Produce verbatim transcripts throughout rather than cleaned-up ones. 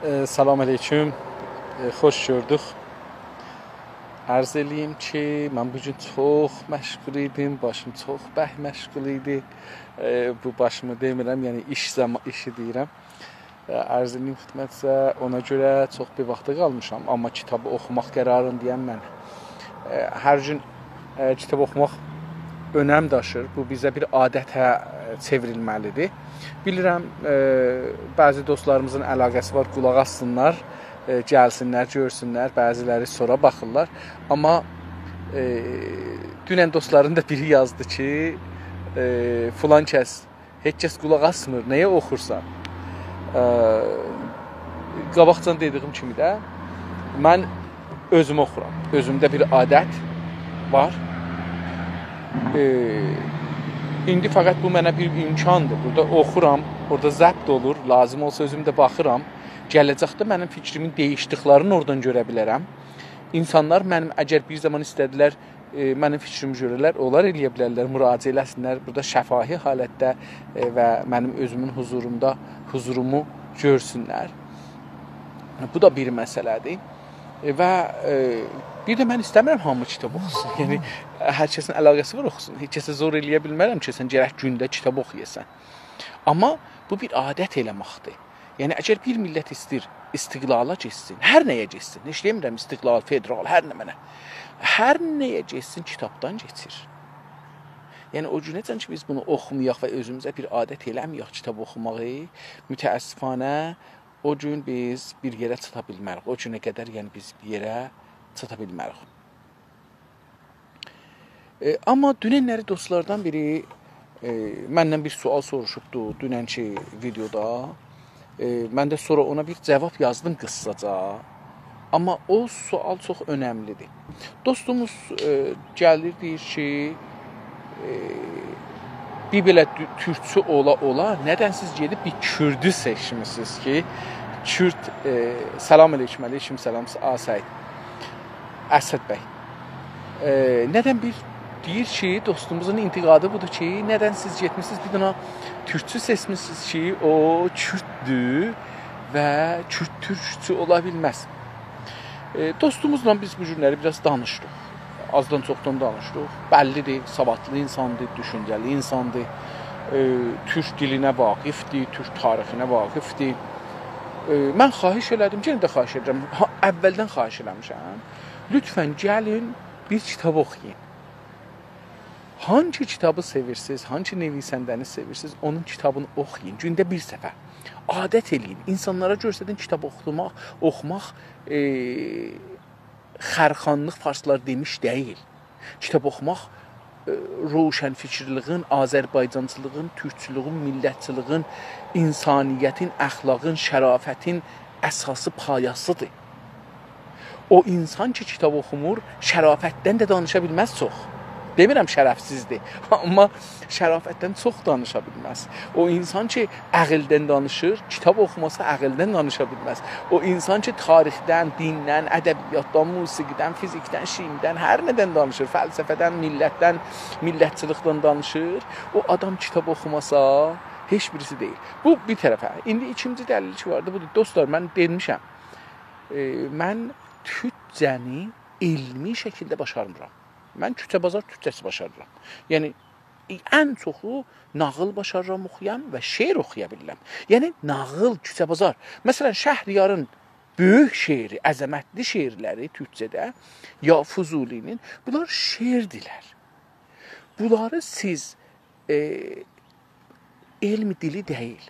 ائ، سلام علیکم. ائ، خوش گؤردوک. عرض ائله‌ییم کی، من بو گون چوخ مشغول ایدیم، باشیم چوخ برک مشغول ایدی. ائ، بو باشیمی دئمیرم، یعنی ایش زاما-، ایشی دئییرم. ائ، عرض ائله‌ییم خدمتیزه، اونا گؤره چوخ بیر واختا قالمیشام، آمما کیتابی اوخوماق قراریندایام من. ائ، هر گون، ائ، کیتاب اوخوماق اؤنم داشیر. بو بیزه بیر عادته، ائ، چئوریلمه‌لیدیر. بیلیرم، ائ، بعضی دوستلاریمیزین علاقه‌سی وار، قولاق آسسینلار، ائ، گلسینلر، گؤرسونلر، بعضیلری سونرا باخیرلار. آمما، ائ، دونن دوستلارین دا بیری یازدی کی، ائ، «فلان کس، هئچ کس قولاق آسمیر، نییه اوخورسان؟» ائ، قاباقجادان دئدیگیم کیمی ده، من اؤزوم اوخورام. اؤزومده بیر عادت وار. ائ، ایندی فقط بو منه بیر امکاندیر. بورادا اوخورام، اورادا ضبط اولور، لازیم اولسا اؤزوم ده باخیرام. گله‌جکده منیم فیکریمین دییشدیکلرینی اورادان گؤره بیلرم. اینسانلار منیم، اگر بیر زامان ایسته‌دیلر، ائ، منیم فیکریمی گؤره‌لر، اونلار ائله‌یه بیلرلر، مراجعه ائله‌سینلر. بورادا شفاهی حالتده، ائ، و منیم اؤزومون حضورومدا، حضورومو گؤرسونلر. بو دا بیر مسئله‌دیر. ائ، و، ائ، بیر ده من ایسته‌میرم هامی کیتاب اوخوسون. یعنی، هر کسین علاقه‌سی وار اوخوسون. هئچ کسه زور ائله‌یه بیلمرم کی، سن گرک گونده کیتاب اوخویاسان. آمما بو بیر عادت ائله‌مکدیر. یعنی، اگر بیر میللت ایسته‌ییر استقلالا گئتسین، هر نه‌یه گئتسین، هئچ دئمیرم استقلال، فدرال، هر نمنه، هر نه‌یه گئتسین، کیتابدان کئچیر. یعنی، او گونه‌جن کی، بیز بونو اوخومایاق و اؤزوموزه بیر عادت ائله‌مه‌یک کیتاب اوخوماغی، متأسفانه، او گون بیز بیر یئره چاتا بیلمه‌ریک. او گونه قدر، یعنی، بیز بیر یئره چاتا بیلمه‌ریک. ائ، آمما دوننلری دوستلاردان بیری، ائ، مندن بیر سؤال سوروشوبدو دوننکی ویدئودا. ائ، من ده سونرا اونا بیر جاواب یازدیم قیسساجا. آمما او سؤال چوخ اؤنملیدیر. دوستوموز، ائ، گلیر، دئییر کی، ائ، بیر بئله تو-، تورکچو اولا-اولا، ندن سیز گئدیب بیر کوردو سئچمیسینیز کی، کورد، ائ، سلام علیکم، علیکم سلام، آ سعید. اسد بی. ائ، ندن بیر دئییر کی، دوستوموزون انتقادی بودور کی، ندن سیز گئتمیسینیز بیر دنه تورکچو سئچمیسینیز کی، او کورددور و کورد تورکچو اولا بیلمز. ائ، دوستوموزلا بیز بو گونلری بیر آز دانیشدیق. آزدان چوخدان دانیشدیق. بللیدیر، سوادلی اینساندیر، دوشونجه‌لی اینساندیر. ائ، تورک دیلینه واقفدیر، تورک تاریخینه واقفدیر. ائ، من خواهش ائله‌دیم، یئنه ده خواهش ائدیرم. ها، اولدن خواهش ائله‌میشم. لطفاً گلین، بیر کیتاب اوخویون. هانسی کیتابی سئویرسینیز، هانسی نویسنده‌نی سئویرسینیز، اونون کیتابینی اوخویون. گونده بیر صفحه. عادت ائله‌یین. اینسانلارا گؤسترین، کیتاب اوخوماق، اوخوماق، ائ، خرخانلیق، فارسلار دئمیش، دئییل. کیتاب اوخوماق، ائ، روشنفکرلیگین، آذربایجانچیلیغین، تورکچولوگون، میللتچیلیگین، انسانیتین، اخلاقین، شرافتین اساسی، پایه‌سیدیر. او اینسان کی، کیتاب اوخومور، شرافتدن ده دانیشا بیلمز چوخ. دئمیرم شرفسیزدیر، آمما شرافتدن چوخ دانیشا بیلمز. او اینسان کی، عقلدن دانیشیر، کیتاب اوخوماسا عقلدن دانیشا بیلمز. او اینسان کی، تاریخدن، دیندن، ادبیاتدان، موسیقیدن، فیزیکدن، شیمیدن، هر ندن دانیشیر، فلسفه‌دن، میللتدن، میللتچیلیکدن دانیشیر، او آدام کیتاب اوخوماسا هئچ بیریسی دئییل. بو بیر طرفه. ایندی ایکینجی دلیل کی واردی، بودور. دوستلار، من دئمیشم، ائ، من تورکجه‌نی علمی شکیلده باشارمیرام. من کوچه بازار تورکجه‌سی باشاریرام. یعنی، ان چوخو ناغیل باشاریرام اوخویام و شعر اوخویا بیلیرم. یعنی، ناغیل، کوچه بازار. مثلا، شهریارین بؤیوک شعری، عظمتلی شعرلری تورکجه‌ده، یا فضولی‌نین، بونلار شعردیرلر. بونلاری سیز، ائ، علم دیلی دئییل.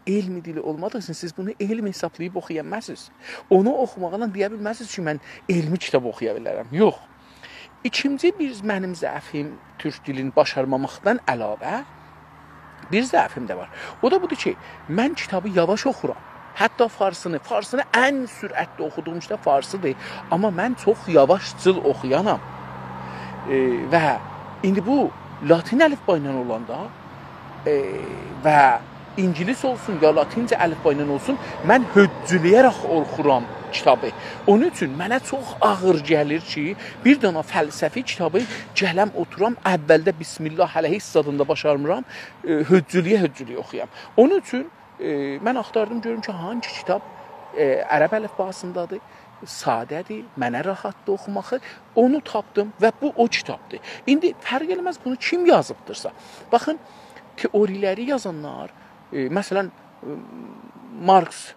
علم دیلی اولمادیغی اوچون سیز بونو علم حسابلاییب اوخویا بیلمزسینیز. اونو اوخوماقلا دئیه بیلمزسینیز کی، من علمی کیتاب اوخویا بیلرم. یوخ. ایکینجی بیر منیم ضعفیم، تورک دیلینی باشارماماقدان علاوه، بیر ضعفیم ده وار. او دا بودور کی، من کیتابی یاواش اوخورام. حتی فارسینی، فارسینی ان سرعتلی اوخودوغوم ایشته فارسیدیر. آمما من چوخ یاواشجیل اوخویانام. ائ، و ایندی بو لاتین الفبا ایله اولاندا، ائ، و اینگیلیس اولسون، یا لاتینجه الفبا ایله اولسون، من هؤججوله‌یه‌رک اوخورام کیتابی. اونون اوچون منه چوخ آغیر گلیر کی، بیر دنه فلسفی کیتابی گلم اوتورام، اولده بسم‌الله، هله هئچ زادینی دا باشارمیرام، ائ، هؤججوله‌یه-هؤججوله‌یه اوخویام. اونون اوچون، ائ، من آختاردیم، گؤروم کی، هانسی کیتاب، ائ، عرب الیفباسیندادیر، ساده‌دیر، منه راحتدیر اوخوماغی. اونو تاپدیم و بو او کیتابدیر. ایندی فرق ائله‌مز بونو کیم یازیبدیرسا. باخین، تئوری‌لری یازانلار، ائ، مثلا، ائ، مارکس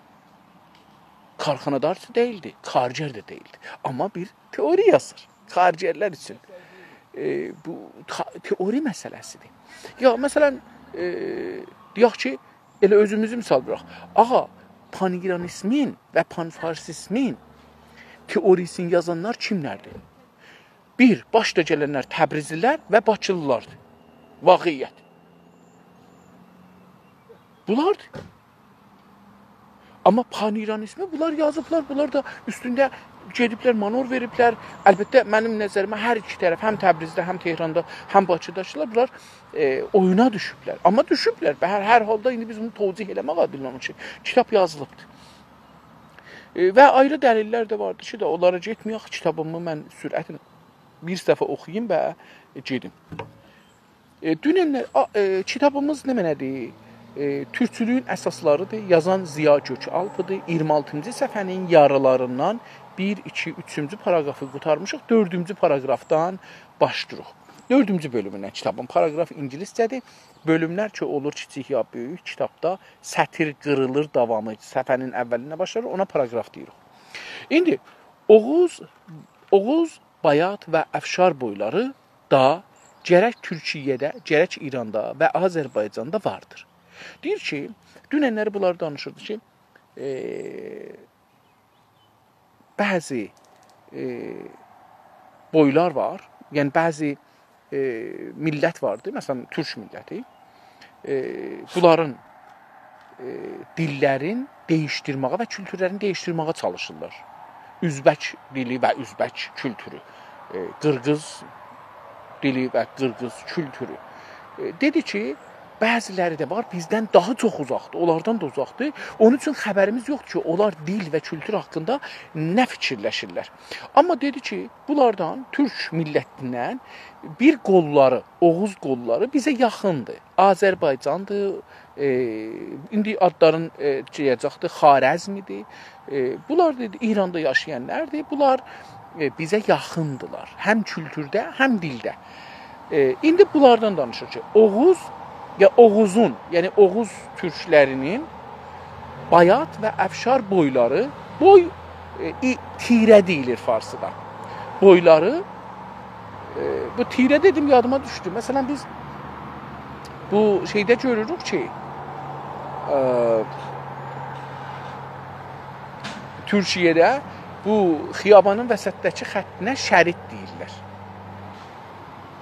کارخانادار دئییلدی، کارگر ده دئییلدی. آمما بیر تئوری یازیر کارگرلر اوچون. ائ، بو تا-، تئوری مسئله‌سیدیر. یا، مثلا، ائ، دئیک کی، ائله اؤزوموزو مثال ووراق. آغا، پان‌ایرانیزمین و پان‌فارسیزمین تئوریسینی یازانلار کیملردیر؟ بیر، باشدا گلنلر تبریزلی‌لر و باکیلی‌لاردیر. واقعیت. بونلاردیر. آمما پان‌ایرانیزمی بونلار یازیبلار، بونلار دا اوستونده گئدیبلر، مانور وئریبلر. البته، منیم نظریمه هر ایکی طرف، هم تبریزده، هم تهراندا، هم باکیداکیلار، بونلار، ائ، اویونا دوشوبلر. آمما دوشوبلر. به هر، هر حالدا ایندی بیز بونو توجیه ائله‌مک آدی کی، کیتاب یازیلیبدیر. ائ، و آیری دلیل‌لر ده واردیر کی، ده اونلارا گئتمه‌یک. کیتابیمی من سرعتله بیر دفعه اوخویوم و گئدیم. ائ، دوننلر، آ، ائ، کیتابیمیز نمنه‌دیر؟ ائ، تورکچولویون اساسلاری‌دیر. یازان ضیا گؤک‌آلپ‌دیر. اییرمی آلتینجی صفحه‌نین یاریلاریندان بیر، ایکی، اوچونجو پاراگرافی قوتارمیشیق. دؤردونجو پاراگرافدان باشلاییریق. دؤردونجو بؤلوموندن کیتابین. پاراگراف اینگیلیسجه‌دیر. بؤلوملر کی اولور کیچیک یا بؤیوک، کیتابدا سطر قیریلیر، داوامی صفحه‌نین اوّلینده باشلاییر، اونا پاراگراف دئییریک. ایندی اوغوز، اوغوز، بایات و افشار بویلاری دا گرک تورکیه‌ده، گرک ایراندا و آذربایجاندا واردیر. دئییر کی، دوننلری بونلار دانیشیردی کی، ائ، بعضی، ائ، بویلار وار، یعنی بعضی، ائ، میللت واردی، مثلا، تورک میللتی. ائ، بونلارین، ائ، دیللرین دییشدیرمه‌یه و کولتورلرینی دییشدیرمه‌یه چالیشیرلار. اؤزبک دیلی و اؤزبک کولتورو، ائ، قیرغیز دیلی و قیرغیز کولتورو. ائ، دئدی کی، بعضی‌لری ده وار، بیزدن داها چوخ اوزاقدیر، اونلاردان دا اوزاقدیر. اونون اوچون خبریمیز یوخدور کی، اونلار دیل و کولتور حاقیندا نه فیکیرلشیرلر. آمما دئدی کی، بونلاردان، تورک میللتیندن بیر قوللاری، اوغوز قوللاری بیزه یاخیندیر. آذربایجاندیر، ائ، ایندی آدلارین، ائ، دئیه‌جکدیر، خوارزمی‌دیر. ائ، بونلار، دئدی، ایراندا یاشایانلاردیر. بونلار، ائ، بیزه یاخیندیلار. هم کولتورده، هم دیلده. ائ، ایندی بونلاردان دانیشیر کی، اوغوز یا اوغوزون، یعنی اوغوز تورکلری‌نین بایات و افشار بویلاری، بوی، ائ، ای-، تیره دئییلیر فارسیدا. بویلاری، ائ، بو تیره دئدیم، یادیما دوشدو. مثلا، بیز بو شئیده گؤروروک کی، ائ، تورکیه‌ده بو خیابانین وسطده‌کی خطینه شریط دئییرلر.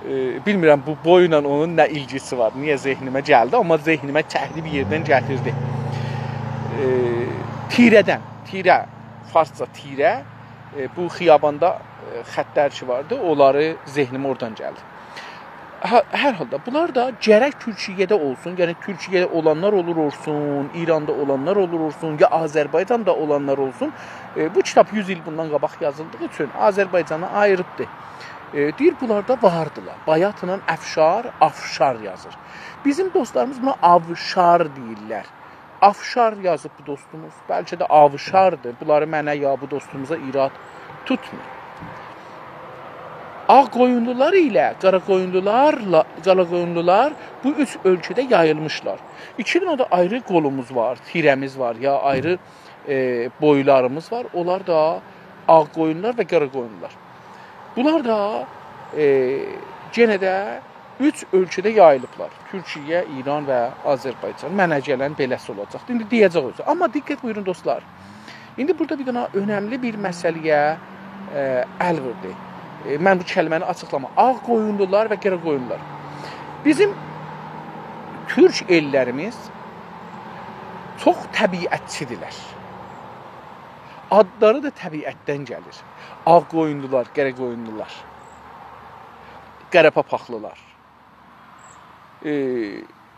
ائ، بیلمیرم، بو بویلا اونون نه ایلگیسی وار، نییه ذهنیمه گلدی، آمما ذهنیمه چکدی، بیر یئردن گتیردی. ائ، تیره‌دن، تیره، فارسجا تیره، ائ، بو خیاباندا، ائ، خطلر کی واردی، اونلاری ذهنیمه اورادان گلدی. هه، هر حالدا، بونلار دا گرک تورکیه‌ده اولسون، یعنی تورکیه‌ده اولانلار اولور اولسون، ایراندا اولانلار اولور اولسون، یا آذربایجاندا اولانلار اولسون، ائ، بو کیتاب یوز ایل بوندان قاباق یازیلدیغی اوچون آذربایجانی آییریبدی. ائ، دئییر، بونلاردا واردیلار. بایاتلا افشار، آفشار یازیر. بیزیم دوستلاریمیز بونا آوشار دئییرلر. آفشار یازیب بو دوستوموز. بلکه ده آوشاردیر. بونلاری منه یا بو دوستوموزا ایراد توتمایین. آغ‌قویونلولار ایله قاراقویونلولارلا، قاراقویونلولار بو اوچ اؤلکه‌ده یاییلمیشلار. ایکی دنه ده آیری قولوموز وار، تیره‌میز وار، یا آیری، ائ، بویلاریمیز وار. اونلار دا آغ‌قویونلولار و قاراقویونلولار. بونلار دا، ائ، یئنه ده اوچ اؤلکه‌ده یاییلیبلار. تورکیه، ایران و آذربایجان. منه گلن بئله‌سی اولاجاقدی. ایندی دئیه‌جک اؤزو. آمما دقت بویورون، دوستلار. ایندی بورادا بیر دنه اؤنملی بیر مسئله‌یه، ائ، ال ووردو. ائ، من بو کلمه‌نی آچیقلاما. آغ‌قویونلولار و قاراقویونلولار. بیزیم تورک ائللریمیز چوخ طبیعتچی‌دیرلر. آدلاری دا طبیعتدن گلیر. آغ‌قویونلولار، قاراقویونلولار، قاراپاپاقلیلار. ائ،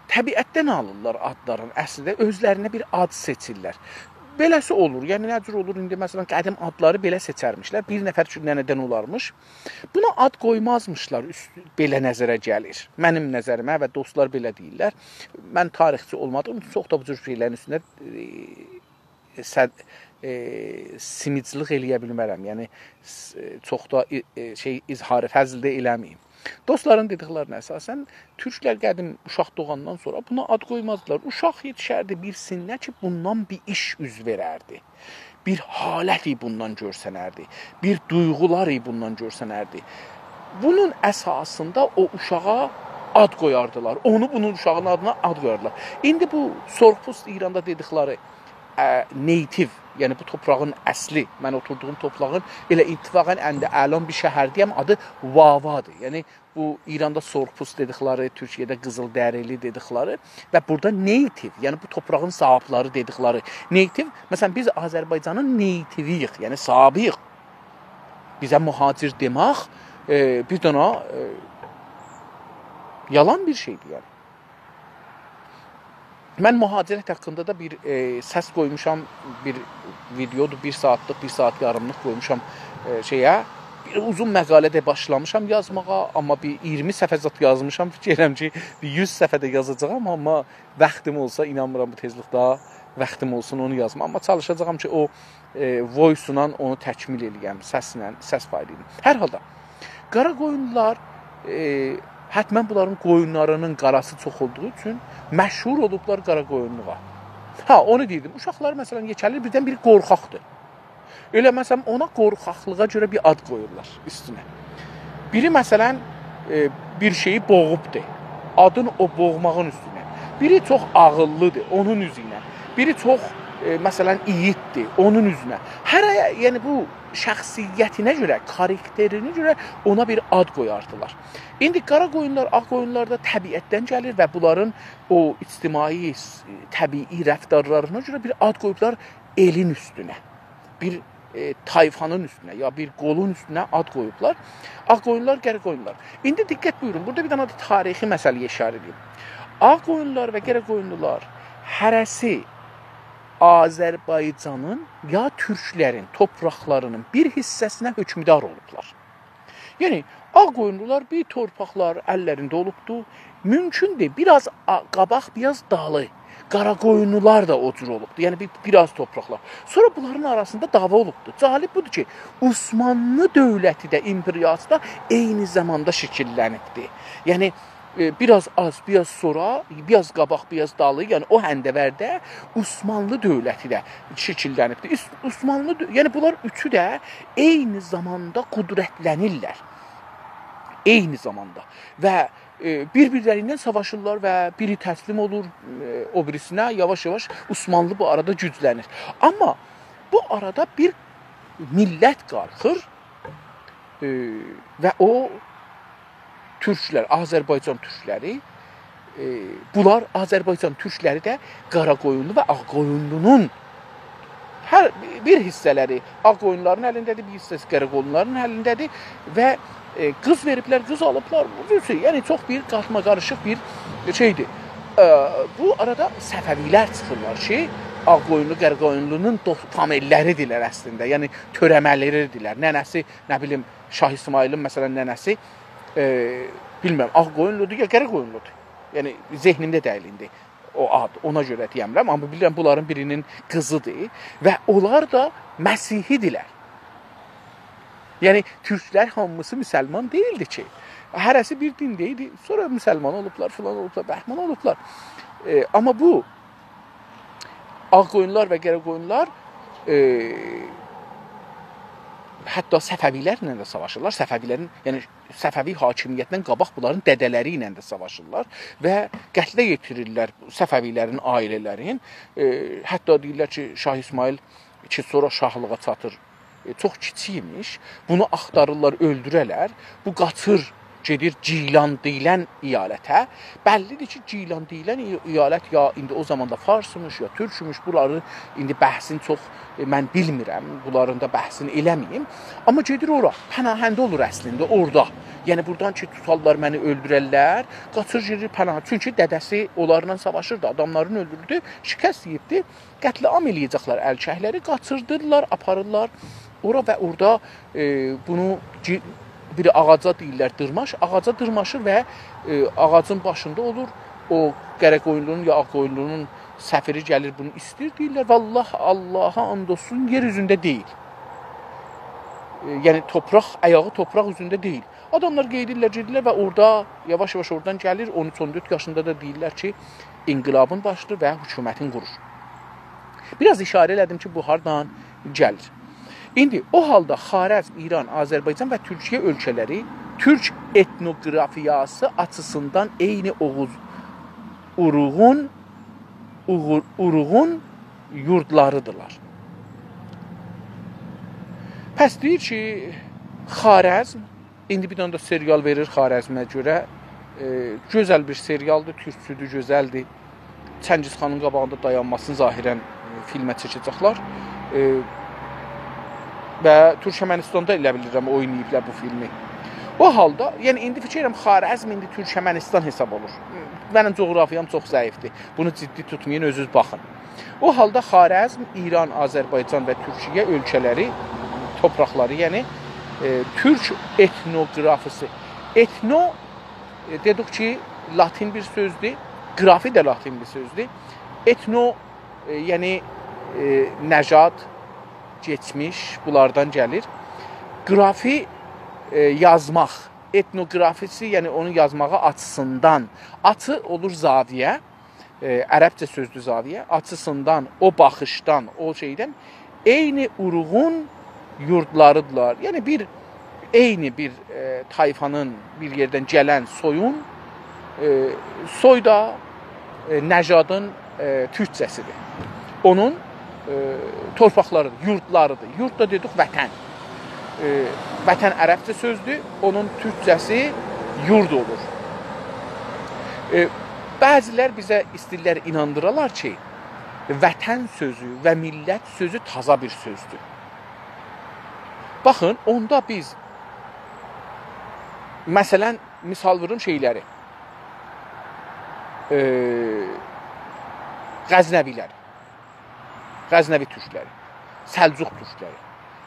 طبیعتدن آلیرلار آدلارین اصلینده، اؤزلرینه بیر آد سئچیرلر. بئله‌سی اولور، یعنی نه جور اولور ایندی، مثلا، قدیم آدلاری بئله سئچرمیشلر، بیر نفر اوچون ننه‌دن اولارمیش. بونا آد قویمازمیشلار، اوست، بئله نظره گلیر. منیم نظریمه و دوستلار بئله دئییرلر. من تاریخچی اولمادیغیم اوچون چوخ دا بو جور شئیلرین اوستونده، ائ، صد، ائ، سیمیجلیق ائله‌یه بیلمرم. یعنی، س-، ائ، چوخ دا، ائ، ائ، شئی، اظهار فضل ده ائله‌مه‌ییم. دوستلارین دئدیکلرینه اساساً، تورکلر قدیم اوشاق دوغاندان سونرا بونا آد قویمازدیلار. اوشاق یئتیشردی بیر سنّه کی، بوندان بیر ایش اوز وئرردی. بیر حالتی بوندان گؤرسنردی. بیر دویغولاری بوندان گؤرسنردی. بونون اساسیندا او اوشاغا آد قویاردیلار. اونو بونون اوشاغین آدینا آد قویاردیلار. ایندی بو سرخ‌پوست ایراندا دئدیکلری، ا، native، یعنی بو تورپاغین اصلی، من اوتوردوغوم تورپاغین ائله اتفاقاً اندی الان بیر شهرده‌یم، آدی واوادیر. یعنی بو ایراندا سرخ‌پوست دئدیکلری، تورکیه‌ده قیزیل‌دریلی دئدیکلری و بورادا native، یعنی بو تورپاغین صاحیبلری دئدیکلری native. مثلاً، بیز آذربایجانین native-ییک، یعنی صاحیبی‌ییک. بیزه مهاجر دئمک، ائ، بیر دنه، ائ، یالان بیر شئیدیر، یعنی. من مهاجرت حاقیندا دا بیر، ائ، سس قویموشام، بیر ویدئودور، بیر ساعاتلیق، بیر ساعات یاریملیق قویموشام، ائ، شئیه. بیر اوزون مقاله ده باشلامیشام یازماغا، آمما بیر اییرمی صفحه زاد یازمیشام. فیکیر ائدیرم کی، بیر یوز صفحه ده یازاجاغام، آمما واختیم اولسا، اینانمیرام بو تئزلیکده واختیم اولسون اونو یازما. آمما چالیشاجاغام کی، او، ائ، voice-لا اونو تکمیل ائله‌یم، سسله، سس فایلی ایله. هر حالدا، قاراقویونلولار، ائ، حتماً بونلارین قویونلارینین قاراسی چوخ اولدوغو اوچون مشهور اولوبلار قاراقویونلوغا. ها، اونو دئییردیم. اوشاقلار، مثلاً، یئکه‌لیر، بیردن بیری قورخاقدیر. ائله، مثلاً، اونا قورخاقلیغا گؤره بیر آد قویورلار اوستونه. بیری، مثلاً، ائ، بیر شئیی بوغوبدور. آدین او بوغماغین اوستونه. بیری چوخ عاغیللیدیر، اونون اوزونه. بیری چوخ، ائ، مثلاً، ایگیددیر، اونون اوزونه. هره، یعنی بو شخصیتینه گؤره، کاراکترینه گؤره اونا بیر آد قویاردیلار. ایندی قاراقویونلولار، آغ‌قویونلولار دا طبیعتدن گلیر و بونلارین او اجتماعی، س-، طبیعی رفتارلارینا گؤره بیر آد قویوبلار ائلین اوستونه. بیر، ائ، طایفانین اوستونه، یا بیر قولون اوستونه آد قویوبلار. آغ‌قویونلولار، قاراقویونلولار. ایندی دقت بویورون، بورادا بیر دنه ده تاریخی مسئله‌یه اشاره ائدیم. آغ‌قویونلولار و قاراقویونلولار هره‌سی آذربایجانین یا تورکلرین تورپاقلارینین بیر حیصه‌سینه حکمدار اولوبلار. یعنی، آغ‌قویونلولار بیر تورپاقلار اللرینده اولوبدو. مومکوندور، بیر آز آ-، قاباق، بیر آز دالی. قاراقویونلولار دا او جور اولوبدو. یعنی، بیر، بیر آز تورپاقلار. سونرا بونلارین آراسیندا دعوا اولوبدو. جالب بودور کی، عثمانلی دؤولتی ده، ایمپئریاسی دا عینی زاماندا شکیللنیبدی. یعنی، ائ، بیر آز آز، بیر آز سونرا، بیر آز قاباق، بیر آز دالی، یعنی او هنده‌ورده عثمانلی دؤولتی ده شکیللنیبدیر. عث-، عثمانلی دؤ-، یعنی بونلار اوچو ده عینی زاماندا قدرتلنیرلر. عینی زاماندا. و، ائ، بیر-بیرلریندن ساواشیرلار و بیری تسلیم اولور، ائ، او بیریسینه، یاواش-یاواش عثمانلی بو آرادا گوجلنیر. آمما بو آرادا بیر میللت قالخیر، ائ، و او تورکلر، آذربایجان تورکلری، ائ، بونلار آذربایجان تورکلری ده قاراقویونلو و آغ‌قویونلونون هر بیر حیصه‌لری آغ‌قویونلولارین الینده‌دیر، بیر حیصه‌سی قاراقویونلولارین الینده‌دیر و، ائ، قیز وئریبلر، قیز آلیبلار. بو جور شئی، یعنی چوخ بیر قارما-قاریشیق بیر شئیدیر. ائ، بو آرادا صفوی‌لر چیخیرلار کی، آغ‌قویونلو، قاراقویونلونون دو-، فامیللریدیرلر اصلینده. یعنی تؤره‌مه‌لریدیرلر. ننه‌سی، نه بیلیم، شاه اسماعیلین، مثلاً، ننه‌سی، ائ، بیلمیرم، آغ‌قویونلودور یا قاراقویونلودور. یعنی ذهنیمده دئییل ایندی او آد. اونا گؤره دئیه‌میرم، آمما بیلیرم، بونلارین بیرینین قیزیدیر و اونلار دا مسیحی‌دیرلر. یعنی تورکلر هامیسی مسلمان دئییلدی کی. هره‌سی بیر دینده ایدی، سونرا مسلمان اولوبلار، فلان اولوبلار، بهمان اولوبلار. ائ، آمما بو آغ‌قویونلولار و قاراقویونلولار، ائ، حتی صفوی‌لرله ده ساواشیرلار. صفوی‌لرین، یعنی صفوی حاکمیتیندن قاباق بونلارین دده‌لری ایله ده ساواشیرلار و قتله یئتیریرلر صفوی‌لرین عائله‌لرین. ائ، حتی دئییرلر کی، شاه اسماعیل کی، سونرا شاهلیغا چاتیر، ائ، چوخ کیچیک ایمیش. بونو آختاریرلار، اؤلدوره‌لر. بو قاچیر، گئدیر گیلان دئییلن ایالته. بللی‌دیر کی، گیلان دئییلن ای-، ایالت یا ایندی او زاماندا فارسمیش، یا تورکموش. بونلاری ایندی بحثین چوخ، ائ، من بیلمیرم. بونلارین دا بحثینی ائله‌مه‌ییم. آمما گئدیر اورا، پناهنده اولور اصلینده اورادا. یعنی بورادان کی، توتارلار منی، اؤلدوررلر، قاچیر گئدیر پناه-، چونکی دده‌سی اونلارلا ساواشیردی، آداملارینی اؤلدوروردو، شکست یئییبدی. قتل‌عام ائله‌یه‌جکلر الکه‌لری، قاچیردیرلار، آپاریرلار اورا و اورادا، ائ، بونو گی-، بیر آغاجا دئییرلر دیرماش، آغاجا دیرماشیر و، ائ، آغاجین باشیندا اولور، او قاراقویونلونون یا آغ‌قویونلونون، سفیری گلیر بونو ایسته‌ییر، دئییرلر: «والله، آللاها آند اولسون، یئر اوزونده دئییل.» ائ، یعنی توپراق، آیاغی توپراق اوزونده دئییل. آداملار قئییدیرلر، گئدیرلر و اورادا یاواش-یاواش اورادان گلیر. اون اوچ اون دؤرد یاشیندا دا دئییرلر کی، انقلابین باشلاییر و حکومتین قورور. بیر آز ایشاره ائله‌دیم کی، بو هاردان گلیر. ایندی او حالدا خوارزم، ایران، آذربایجان و تورکیه اؤلکه‌لری تورک ائتنوقرافیاسی آچیسیندان عینی اوغوز، اوروغون، اوغور-، اوروغون یوردلاریدیرلار. پس دئییر کی، خوارزم، ایندی بیر دنه ده سریال وئریر خوارزمه گؤره. ائ، گؤزل بیر سریالدیر، تورکجودور، گؤزلدیر. چنگیز خانین قاباغیندا دایانماسینی ظاهراً، ائ، فیلمه چکه‌جکلر. ائ، و تورکمنیستاندا ائله بیلیرم اویناییبلار بو فیلمی. او حالدا، یعنی ایندی فیکیر ائدیرم، خوارزم ایندی تورکمنیستان حساب اولور. منیم جغرافیام چوخ ضعیفدیر. بونو جدی توتمایین، اؤزونوز باخین. او حالدا خوارزم، ایران، آذربایجان و تورکیه اؤلکه‌لری، توپراقلاری، یعنی، ائ، تورک ائتنوقرافیسی. ائتنو، ائ، دئدیک کی، لاتین بیر سؤزدور، قرافی ده لاتین بیر سؤزدور. ائتنو، ائ، یعنی، ائ، نژاد، کئچمیش، بونلاردان گلیر. قرافی، ائ، یازماق، ائتنوقرافیسی، یعنی اونون یازماغی آچیسیندان، آچی اولور زاویه، ائ، عربجه سؤزدور زاویه، آچیسیندان، او باخیشدان، او شئیدن عینی اوروغون یوردلاریدیرلار. یعنی بیر، عینی بیر، ائ، طایفانین بیر یئردن گلن سویون، ائ، سوی دا، ائ، نژادین، ائ، تورکجه‌سیدیر. اونون، ائ، تورپاقلاریدیر، یوردلاریدیر. یورد دا دئدیک وطن. ائ، وطن عربجه سؤزدور، اونون تورکجه‌سی یورد اولور. ائ، بعضیلر بیزه ایسته‌ییرلر ایناندیرالار کی، وطن سؤزو و میللت سؤزو تازا بیر سؤزدور. باخین، اوندا بیز، مثلا، مثال ووروم شئیلری، ائ، غزنوی‌لری، غزنوی تورکلری، سلجوق تورکلری،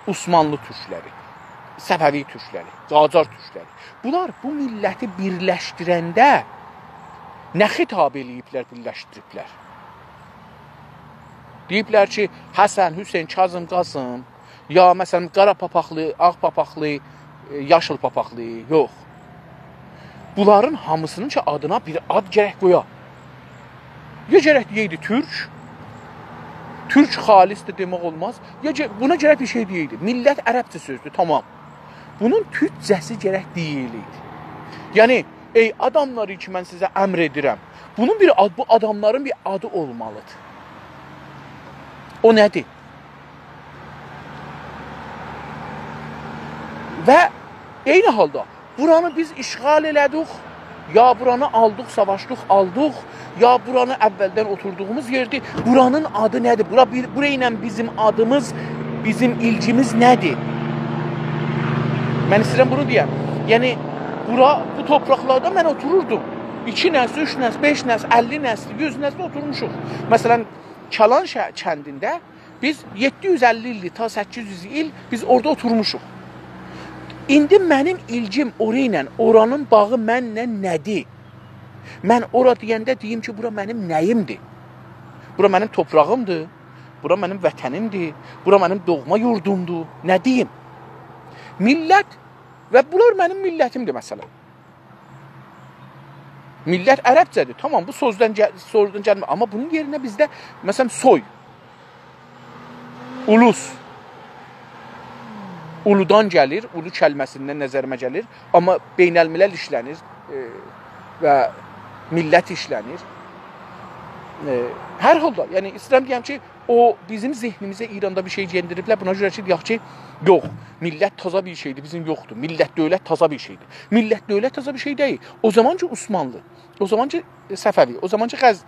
عثمانلی تورکلری، صفوی تورکلری، قاجار تورکلری. بونلار بو میللتی بیرلشدیرنده نه خطاب ائله‌ییبلر، بیرلشدیریبلر؟ دئییبلر کی، حسن، حسین، کاظم، قاسم، یا، مثلا، قارا پاپاقلی، آغ پاپاقلی، ائ، یاشیل پاپاقلی، یوخ. بونلارین هامیسینین کی، آدینا بیر آد گرک قویا. یا گرک دئیه‌یدی تورک، تورک خالص ده دئمک اولماز. یا گه-، بونا گرک بیر شئی دئیه‌یدی. میللت عربجه سؤزدور، تامام. بونون تورکجه‌سی گرک دئییله‌یدی. یعنی، ای آداملار کی، من سیزه امر ائدیرم. بونون بیر آد-، بو آداملارین بیر آدی اولمالیدیر. او نه‌دیر؟ و عینی حالدا بورانی بیز اشغال ائله‌دیک، یا بورانی آلدیق، ساواشدیق، آلدیق، یا بورانی اولدن اوتوردوغوموز یئردیر. بورانین آدی نه‌دیر؟ بورا بیر، بورا ایله بیزیم آدیمیز، بیزیم ایلگیمیز نه‌دیر؟ من ایسته‌ییرم بونو دئیم. یعنی، بورا، بو تورپاقلاردا من اوتوروردوم. ایکی نسل، اوچ نسل، بئش نسل، اللی نسل، یوز نسل اوتورموشوق. مثلا، کلان شه-، کندینده بیز یئددی یوز اللی ایلدیر، تا سککیز یوز ایل بیز اورادا اوتورموشوق. ایندی منیم ایلگیم اورا ایله، اورانین باغی منله نه‌دیر؟ من اورا دئینده دئییم کی، بورا منیم نه‌ییمدیر؟ بورا منیم تورپاغیمدیر، بورا منیم وطنیمدیر، بورا منیم دوغما یوردومدور. نه دئییم؟ میللت و بونلار منیم میللتیمدیر، مثلا. میللت عربجه‌دیر. تامام، بو سؤزدن گل-، سؤزدن گلمیر. آمما بونون یئرینه بیزده، مثلا، سوی، اولوس، اولودان گلیر، اولو کلمه‌سیندن نظریمه گلیر. آمما بین‌الملل ایشله‌نیر، ائ، و میللت ایشله‌نیر. ائ، هر حالدا، یعنی، ایسته‌ییرم دئیم کی، او بیزیم ذهنیمیزه ایراندا بیر شئی یئندیریبلر. بونا گؤره کی، دئیک کی، یوخ، میللت تازا بیر شئیدیر، بیزیم یوخدور. میللت دؤولت تازا بیر شئیدیر. میللت دؤولت تازا بیر شئی دئییل. او زامان کی، عثمانلی، او زامان کی، صفوی، او زامان کی، غز-،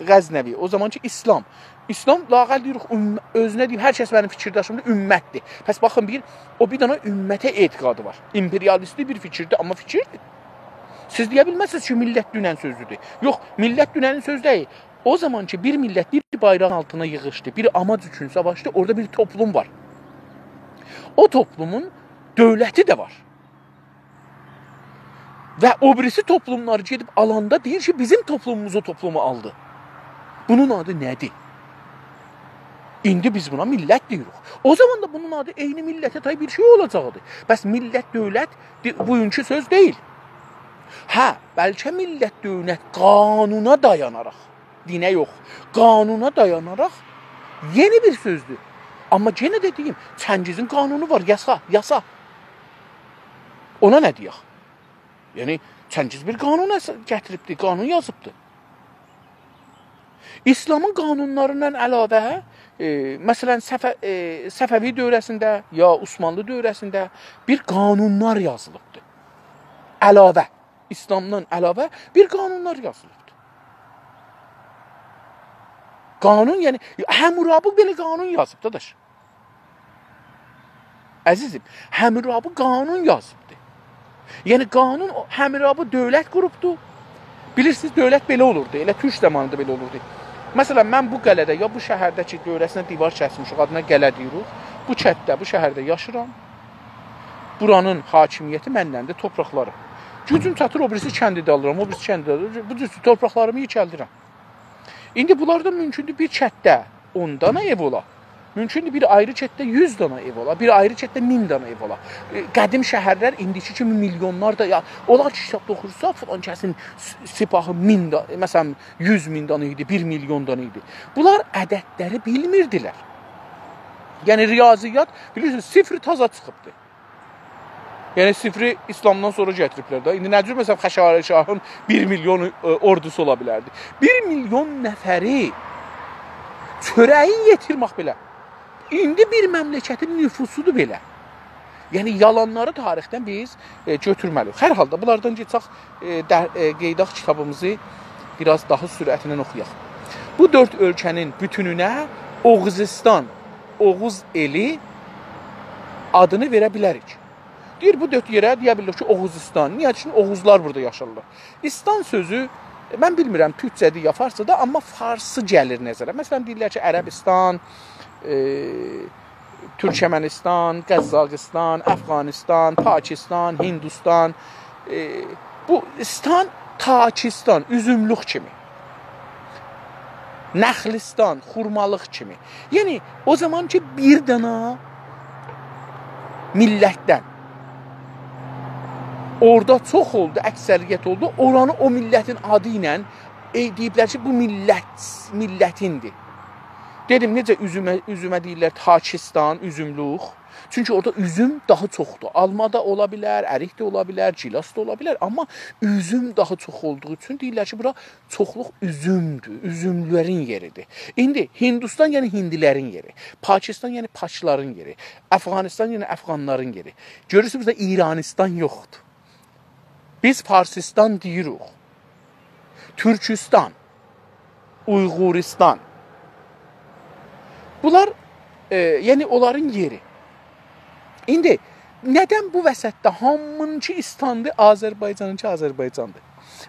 غزنوی، او زامان کی، ایسلام. ایسلام، لااقل دئییریک، اوم-، اؤزونه دئییب، هر کس منیم فیکیرداشیمدیر، امتدیر. پس باخین، بیر، او بیر دنه امته اعتقادی وار. امپریالیستی بیر فیکیردیر، آمما فیکیردیر. سیز دئیه بیلمزسینیز کی، میللت دونن سؤزودور. یوخ، میللت دوننین سؤزو دئییل. او زامان کی، بیر میللت بیر بایراغین آلتینا ییغیشدی، بیر آماج اوچون ساواشدی، اورادا بیر توپلوم وار. او توپلومون دؤولتی ده وار. و او بیریسی توپلوملاری گئدیب آلاندا دئییر کی، بیزیم توپلوموموز او توپلومو آلدی. بونون آدی نه‌دیر؟ ایندی بیز بونا میللت دئییریک. او زامان دا بونون آدی عینی میللته تای بیر شئی اولاجاقدی. بس میللت، دؤولت دی-، بوگونکو سؤز دئییل. هه، بلکه میللت، دؤولت قانونا دایاناراق، دینه یوخ، قانونا دایاناراق یئنی بیر سؤزدور. آمما یئنه ده دئییم، چنگیزین قانونو وار، یاسا، یاسا. اونا نه دئیک؟ یعنی، چنگیز بیر قانون اس-، گتیریبدی، قانون یازیبدی. ایسلامین قانونلاریندان علاوه، ائ، مثلا، صفه-، ائ، صفوی دؤوره‌سینده یا عثمانلی دؤوره‌سینده بیر قانونلار یازیلیبدی. علاوه، ایسلامدان علاوه بیر قانونلار یازیلیبدی. قانون، یعنی، حمورابی بئله قانون یازیب، داداش. عزیزیم، حمورابی قانون یازیبدی. یعنی قانون، او، حمورابی دؤولت قوروبدو. بیلیرسینیز، دؤولت بئله اولوردو. ائله تورک زامانیندا بئله اولوردو. مثلا، من بو قلعه‌ده، یا بو شهرده کی، دؤوره‌سینه دیوار کسمیشیک، آدینا قلعه دئییریک. بو کندده، بو شهرده یاشیرام. بورانین حاکمیتی مندندیر، تورپاقلاری. گوجوم چاتیر، او بیریسی کندی ده آلیرام، او بیریسی کندی ده آلیرام. بو جور تورپاقلاریمی یئکلدیرم. ایندی بونلاردا مومکوندور بیر کندده اون دانا ائو اولا. مومکوندور بیر آیری کندده یوز دانا ائو اولا، بیر آیری کندده مین دانا ائو اولا. ائ، قدیم شهرلر ایندیکی کیمی میلیونلار دا، یا، اولار کی، کیتابدا اوخورسا، فلان کسین س-، سپاهی مین دا-، مثلا، یوز مین دانا ایدی، بیر میلیون دانا ایدی. بونلار عددلری بیلمیردیلر. یعنی، ریاضیات، بیلیرسینیز، صفر تازا چیخیبدی. یعنی صفری ایسلامدان سونرا گتیریبلر ده. ایندی نه جور، مثلا، خشایار شاهین بیر میلیون، ائ، اوردوسو اولا بیلردی؟ بیر میلیون نفری چؤره‌یین یئتیرمک بئله. ایندی بیر مملکتین نفوسودور بئله. یعنی یالانلاری تاریخدن بیز، ائ، گؤتورمه‌لی‌ییک. هر حالدا بونلاردان گئچک، ائ، ده-، ائ، قئییداق کیتابیمیزی، بیر آز داها سرعتله اوخویاق. بو دؤرد اؤلکه‌نین بوتونونه اوغوزیستان، اوغوز ائلی آدینی وئره بیلریک. دئییر، بو دؤرد یئره دئیه بیلیریک کی، اوغوزیستان. نییه؟ چونکی اوغوزلار بورادا یاشارلار. ایستان سؤزو، من بیلمیرم، تورکجه‌دیر یا فارسجادیر، آمما فارسی گلیر نظره. مثلا، دئییرلر کی، عربستان، ائ، تورکمنستان، قزاقستان، افغانستان، پاکستان، هندوستان. ائ، بو استان، تاکستان، اوزوملوک کیمی. نخلستان، خورمالیق کیمی. یعنی، او زامان کی، بیر دانا میللتدن اورادا چوخ اولدو، اکثریت اولدو، اورانی او میللتین آدی ایله، ائ، دئییبلر کی، بو میللت، میللتیندیر. دئدیم، نئجه اوزومه، اوزومه دئییرلر تاکستان، اوزوملوک؟ چونکی اورادا اوزوم داها چوخدور. آلما دا اولا بیلر، اریک ده اولا بیلر، گیلاس دا اولا بیلر، آمما اوزوم داها چوخ اولدوغو اوچون دئییرلر کی، بورا چوخلوق اوزومدور، اوزوملولرین یئریدیر. ایندی هندوستان، یعنی هندیلرین یئری، پاکستان، یعنی پاکلارین یئری، افغانستان، یعنی افغانلارین یئری. گؤرورسونوز، بورادا ایرانستان یوخدور. بیز فارسستان دئییریک. تورکوستان، اویغوریستان. بونلار، ائ، یعنی اونلارین یئری. ایندی ندن بو وسطده هامینینکی ایستاندی، آذربایجانینکی آذربایجاندیر؟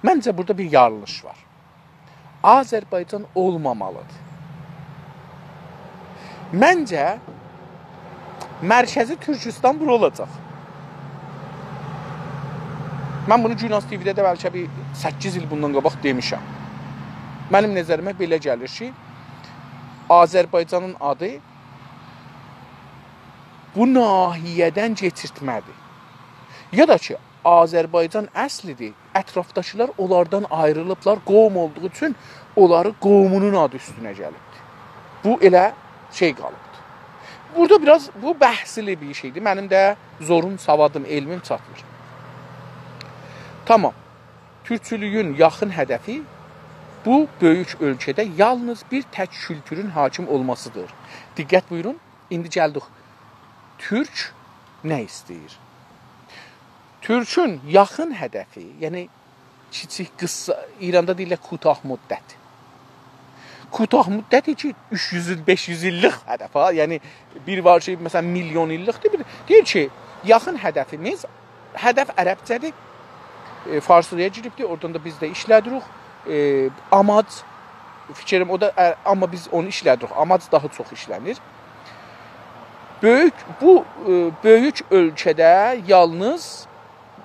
منجه، بورادا بیر یانلیش وار. آذربایجان اولمامالیدیر. منجه، مرکزی تورکوستان بورا اولاجاق. من بونو گوناز تی‌وی‌ده ده بلکه بیر سککیز ایل بوندان قاباق دئمیشم. منیم نظریمه بئله گلیر کی، آذربایجانین آدی بو ناحیه‌دن کئچیرتمه‌دیر. یا دا کی، آذربایجان اصلیدیر، اطرافداکیلار اونلاردان آیریلیبلار، قوم اولدوغو اوچون اونلاری قومونون آدی اوستونه گلیبدیر. بو ائله شئی قالیبدیر. بورادا بیر آز بو بحثلی بیر شئیدیر. منیم ده زوروم، سوادیم، علمیم چاتمیر. تامام. تورکچولویون یاخین هدفی بو بؤیوک اؤلکه‌ده یالنیز بیر تک کولتورون حاکم اولماسیدیر. دقت بویورون، ایندی گلدیک. تورک نه ایسته‌ییر؟ تورکون یاخین هدفی، یعنی کیچیک، قیسا، ایراندا دئییرلر کوتاه مدت. کوتاه مدت کی، اوچ یوز ایل، بئش یوز ایللیک هدف ها. یعنی بیر وار کی، مثلا، میلیون ایللیکدیر. بیر، دئییر کی، یاخین هدفیمیز، هدف عربجه‌دیر. ائ، فارسی‌یا گیریبدیر، اورادان دا بیز ده ایشله‌دیریک. ائ، آماج، فیکریم او دا، ائ، آمما بیز اونو ایشله‌دیریک. آماج داها چوخ ایشله‌نیر. بؤیوک، بو، ائ، بؤیوک اؤلکه‌ده یالنیز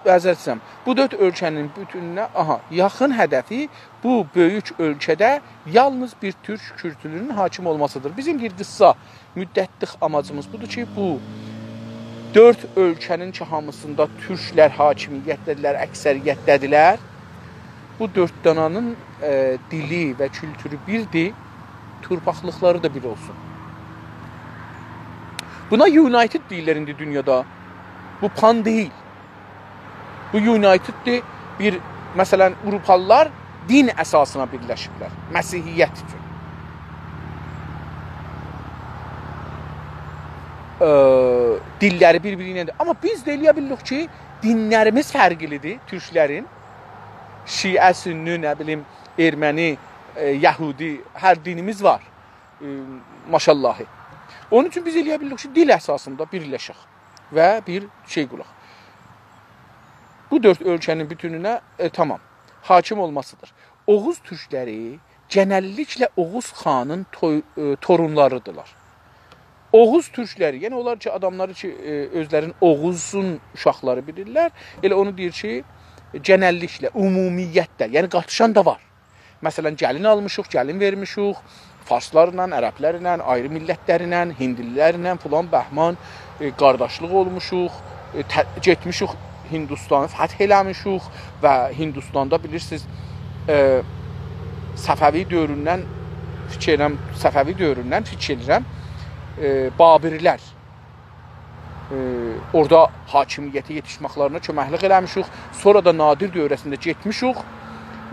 عذر ایسته‌ییرم. بو دؤرد اؤلکه‌نین بوتونونه، آها، یاخین هدفی بو بؤیوک اؤلکه‌ده یالنیز بیر تورک کولتورونون حاکم اولماسیدیر. بیزیم بیر قیسا مدتلیک آماجیمیز بودور کی، بو دؤرد اؤلکه‌نین کی، هامیسیندا تورکلر حاکمیتده‌دیرلر، اکثریتده‌دیرلر. بو دؤرد دانانین، ائ، دیلی و کولتورو بیردیر، تورپاقلیقلاری دا بیر اولسون. بونا United دئییرلر ایندی دونیادا. بو پان دئییل. بو United دیر. بیر، مثلا، آوروپالیلار دین اساسینا بیرلشیبلر. مسیحیت اوچون. ائ، دیللری بیر-بیری ایله‌دیر. آمما بیز ده ائلیه بیلیریک کی، دینلریمیز فرقلیدیر تورکلرین. شیعه، سنی، نه بیلیم، ارمنی، ائ، یهودی، هر دینیمیز وار. ائ، ماشاالله. اونون اوچون بیز ائلیه بیلیریک کی، دیل اساسیندا بیرلشک و بیر شئی قوراق. بو دؤرد اؤلکه‌نین بوتونونه، ائ، تامام، حاکم اولماسیدیر. اوغوز تورکلری گئنللیکله اوغوز خانین توی-، ائ، تورونلاریدیرلار. اوغوز تورکلری، یعنی اونلار کی، آداملاری کی، ائ، اؤزلرین اوغوزون اوشاقلاری بیلیرلر، ائله اونو دئییر کی، گئنللیکله، عمومیتله، یعنی قاتیشان دا وار. مثلا، گلین آلمیشیق، گلین وئرمیشیک، فارسلارلا، عربلرله، آیری میللتلرله، هیندلیلرله، فلان بهمان، ائ، قارداشلیق اولموشوق، ائ، ته-، گئتمیشیک هیندوستانی فتح ائله‌میشیک و هیندوستاندا بیلیرسینیز، ائ، صفوی دؤوروندن، فیکیر ائلیرم، صفوی دؤوروندن فیکیر ائلیرم، ائ، بابرلر، ائ، اورادا حاکمیته یئتیشمکلرینه کؤمکلیک ائله‌میشیک. سونرا دا نادر دوره‌سینده گئتمیشیک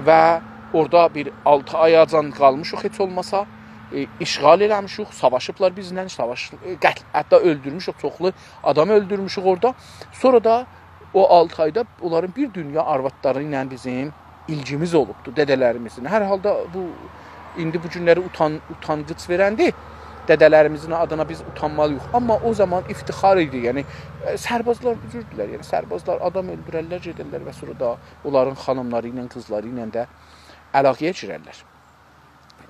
و اورادا بیر آلتی آیاجان قالمیشیق هئچ اولماسا. ائ، اشغال ائله‌میشیک، ساواشیبلار بیزله، ساواش، ائ، قتل، حتی اؤلدورموشوک، چوخلو آدام اؤلدورموشوک اورادا. سونرا دا او آلتی آیدا اونلارین بیر دونیا آروادلاری ایله بیزیم ایلگیمیز اولوبدور، دده‌لریمیزین. هر حالدا بو، ایندی بو گونلری اوتان-، اوتانقیج وئرندیر. دده‌لریمیزین آدینا بیز اوتانمالی‌ییق. آمما او زامان افتخار ایدی. یعنی، ائ، سربازلار بو جوردولر. یعنی، سربازلار آدام اؤلدوررلر، گئدرلر و سونرا دا اونلارین خانیملاری ایله، قیزلاری ایله ده علاقه‌یه گیررلر.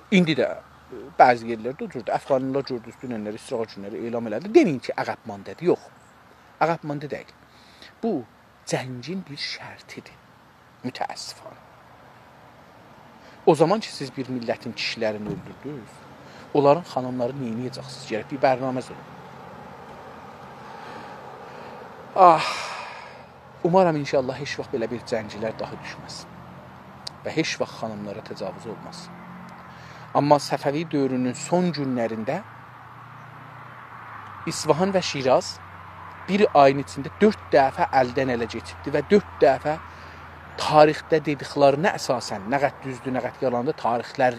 ایندی ده، ائ، بعضی یئرلرده او جوردور. افغانلیلار گؤردونوز، دوننلری، اسرائیل گونلری اعلام ائله‌دی. دئمه‌یین کی، عقب‌مانده‌دیر، یوخ. عقب‌مانده دئییل. بو جنگین بیر شرطیدیر. متأسفانه. او زامان کی، سیز بیر میللتین کیشیلرینی اؤلدوردونوز، اونلارین خانیملارینی نئینیه‌جکسینیز؟ گرک بیر برنامه‌ز اولا. آه، اومارام ان‌شاءالله هئچ واخت بئله بیر جنگلر داها دوشمز. و هئچ واخت خانیملارا تجاوز اولماز. آمما صفوی دؤورونون سون گونلرینده اصفهان و شیراز بیر آیین ایچینده دؤرد دفعه الدن اله کئچیبدی و دؤرد دفعه تاریخده دئدیکلرینه اساساً، نه قدر دوزدور، نه قدر یالاندیر، تاریخلر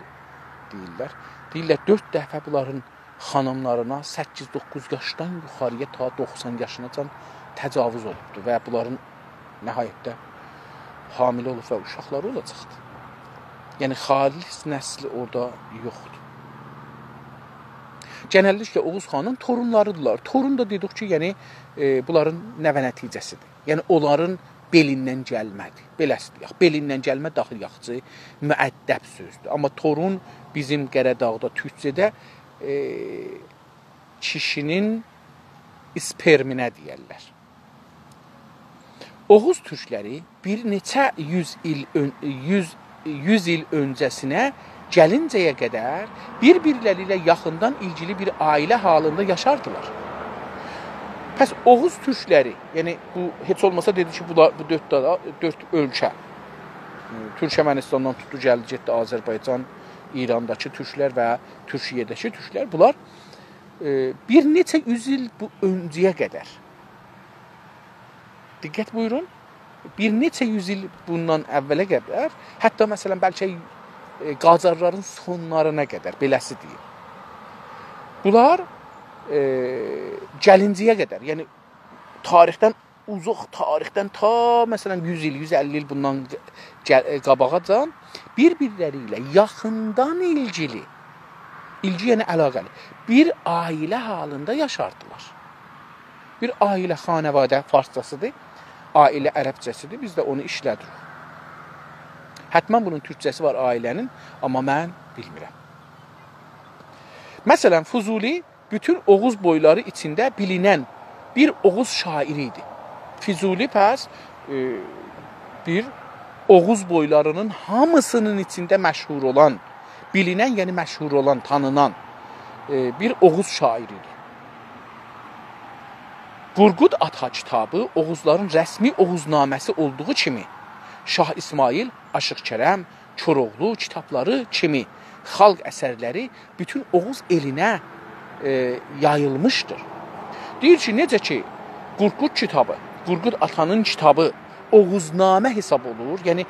دئییرلر. دئییرلر، دؤرد دفعه بونلارین خانیملارینا سککیز، دوققوز یاشدان یوخاری‌یا تا دوخسان یاشیناجان تجاوز اولوبدور و بونلارین نهایتده حامله اولوب و اوشاقلاری اولاجاقدیر. یعنی، خالص نسلی اورادا یوخدور. گئنللیکله اوغوز خانین تورونلاریدیرلار. تورون دا دئدیک کی، یعنی، ائ، بونلارین نوه نتیجه‌سیدیر. یعنی، اونلارین بئلیندن گلمه‌دیر. بئله‌سی دئیک. بئلیندن گلمه داها یاخشی، مؤدب سؤزدور. آمما تورون بیزیم قره‌داغدا، تورکجه‌ده، ائ، کیشی‌نین اسپرمینه دئیرلر. اوغوز تورکلری بیر نئچه یوز ایل اؤن-، یوز، یوز ایل اؤنجه‌سینه گلینجه‌یه قدر بیر-بیرلری ایله یاخیندان ایلگیلی بیر عائله حالیندا یاشاردیلار. پس اوغوز تورکلری، یعنی بو هئچ اولماسا دئدی کی، بونلار، بو دؤرد دانا، دؤرد اؤلکه، تورکمنیستاندان توتدو، گلدی، گئتدی آذربایجان، ایرانداکی تورکلر و تورکیه‌ده‌کی تورکلر، بونلار، ائ، بیر نئچه یوز ایل بو اؤنجه‌یه قدر، دقت بویورون، بیر نئچه یوز ایل بوندان اوّله قدر، حتی، مثلا، بلکه، ائ، قاجارلارین سونلارینا قدر، بئله‌سی دئییم، بونلار، ائ، گلینجه‌یه قدر، یعنی تاریخدن، اوزاق تاریخدن تا، مثلا، یوز ایل، یوز اللی ایل بوندان ق-، گل-، ائ، قاباغاجان بیر-بیرلری ایله یاخیندان ایلگیلی، ایلگی، یعنی علاقه‌لی، بیر عائله حالیندا یاشاردیلار. بیر عائله، خانواده فارسجاسیدیر، عائله عربجه‌سیدیر، بیز ده اونو ایشله‌دیریک. حتما بونون تورکجه‌سی وار عائله‌نین، آمما من بیلمیرم. مثلا، فضولی بوتون اوغوز بویلاری ایچینده بیلینن بیر اوغوز شاعیری ایدی. فضولی پس ائ، بیر اوغوز بویلارینین هامیسینین ایچینده مشهور اولان، بیلینن، یعنی مشهور اولان، تانینان، ائ، بیر اوغوز شاعیری ایدی. قورقود آتا کیتابی اوغوزلارین رسمی اوغوزنامه‌سی اولدوغو کیمی، شاه اسماعیل، آشیق کرم، کوراوغلو کیتابلاری کیمی خالق اثرلری بوتون اوغوز ائلینه، ائ، یاییلمیشدیر. دئییر کی، نئجه کی، قورقود کیتابی، قورقود آتانین کیتابی اوغوزنامه حساب اولور، یعنی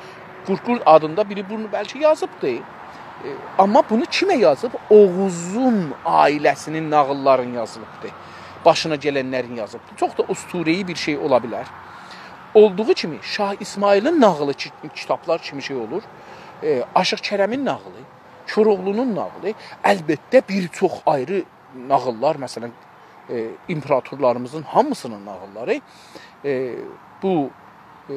قورقود آدیندا بیری بونو بلکه یازیبدی، ائ، آمما بونو کیمه یازیب؟ اوغوزون عائله‌سینین ناغیللارینی یازیبدی، باشینا گلنلرین یازیبدی. چوخ دا اسطوره‌ای بیر شئی اولا بیلر. اولدوغو کیمی، شاه اسماعیلین ناغیلی کی-، کیتابلار کیمی شئی اولور، ائ، آشیق کرمین ناغیلی، کوراوغلونون ناغیلی، البته، بیر چوخ آیری ناغیللار، مثلا، ائ، ایمپراتورلاریمیزین هامیسینین ناغیللاری، ائ، بو، ائ،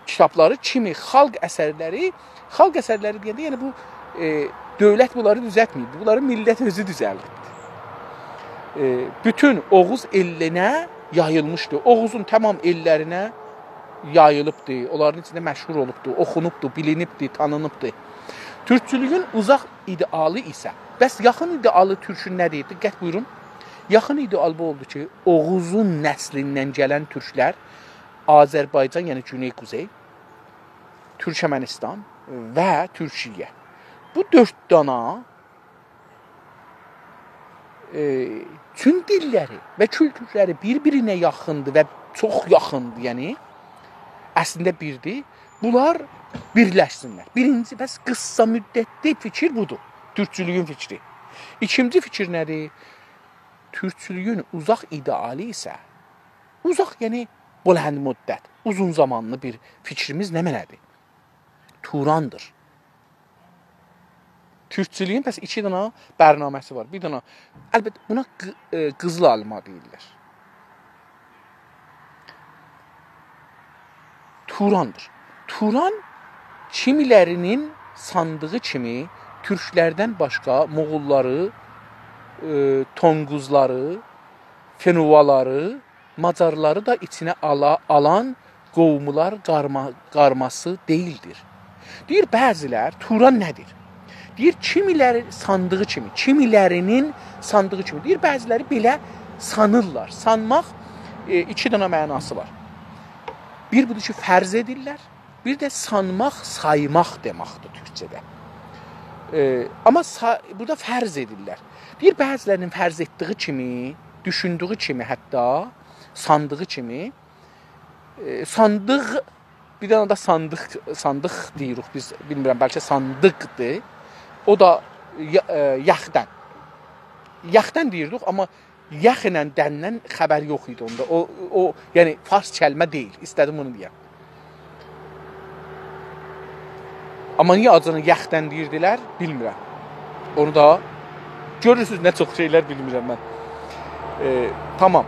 کیتابلاری کیمی خالق اثرلری، خالق اثرلری دئینده، یعنی بو، ائ، دؤولت بونلاری دوزلتمه‌ییب، بونلاری میللت اؤزو دوزلدیب. ائ، بوتون اوغوز ائلینه یاییلمیشدی. اوغوزون تمام ائللرینه یاییلیبدی، اونلارین ایچینده مشهور اولوبدو، اوخونوبدو، بیلینیبدی، تانینیبدی. تورکچولویون اوزاق ایده‌آلی ایسه، بس یاخین ایده‌آلی تورکون نه‌دیر؟ دقت بویورون. یاخین ایده‌آل بو اولدو کی، اوغوزون نسلیندن گلن تورکلر آذربایجان، یعنی گونئی قوزئی، تورکمنیستان و تورکیه. بو دؤرد دانا، ائ، چون دیللری و کولتورلری بیر-بیرینه یاخیندیر و چوخ یاخیندیر، یعنی اصلینده بیردیر. بونلار بیرلشسینلر. بیرینجی، بس قیسا مدتلی فیکیر بودور. تورکچولویون فیکری. ایکینجی فیکیر نه‌دیر؟ تورکچولویون اوزاق ایده‌آلی ایسه، اوزاق، یعنی بلند مدت، اوزون زامانلی بیر فیکریمیز نمنه‌دیر؟ توراندیر. تورکچولویون پس ایکی دنه برنامه‌سی وار. بیر دنه، البته، بونا قی-، ائ، قیزیل آلما دئییرلر. توراندیر. توران کیمیلری‌نین ساندیغی کیمی تورکلردن باشقا موغوللاری، ائ، تونقوزلاری، فینووالاری، ماجارلاری دا ایچینه آلا-، آلان قوملار قارما-، قارماسی دئییلدیر. دئییر، بعضیلر، توران نه‌دیر؟ دئییر، کیمیلری ساندیغی کیمی، کیمیلری‌نین ساندیغی کیمی. دئییر، بعضیلری بئله سانیرلار. سانماق، ائ، ایکی دنه معناسی وار. بیر بودور کی، فرض ائدیرلر، بیر ده سانماق، سایماق دئمکدیر تورکجه‌ده. ائ، آمما سا-، بورادا فرض ائدیرلر. دئییر، بعضیلری‌نین فرض ائتدیگی کیمی، دوشوندویو کیمی حتی، ساندیغی کیمی، ائ، ساندیق، بیر دنه ده ساندیق، ساندیق دئییریک بیز، بیلمیرم، بلکه ساندیقدیر. او دا یا-، ائ، یخدن. یخدن دئییردیک، آمما یخ ایله دندن خبر یوخ ایدی اوندا. او، او، یعنی فارس کلمه دئییل. ایسته‌دیم بونو دئیم. آمما نییه آدینا یخدن دئییردیلر، بیلمیرم. اونو دا گؤرورسونوز، نه چوخ شئیلر بیلمیرم من. ائ، تامام.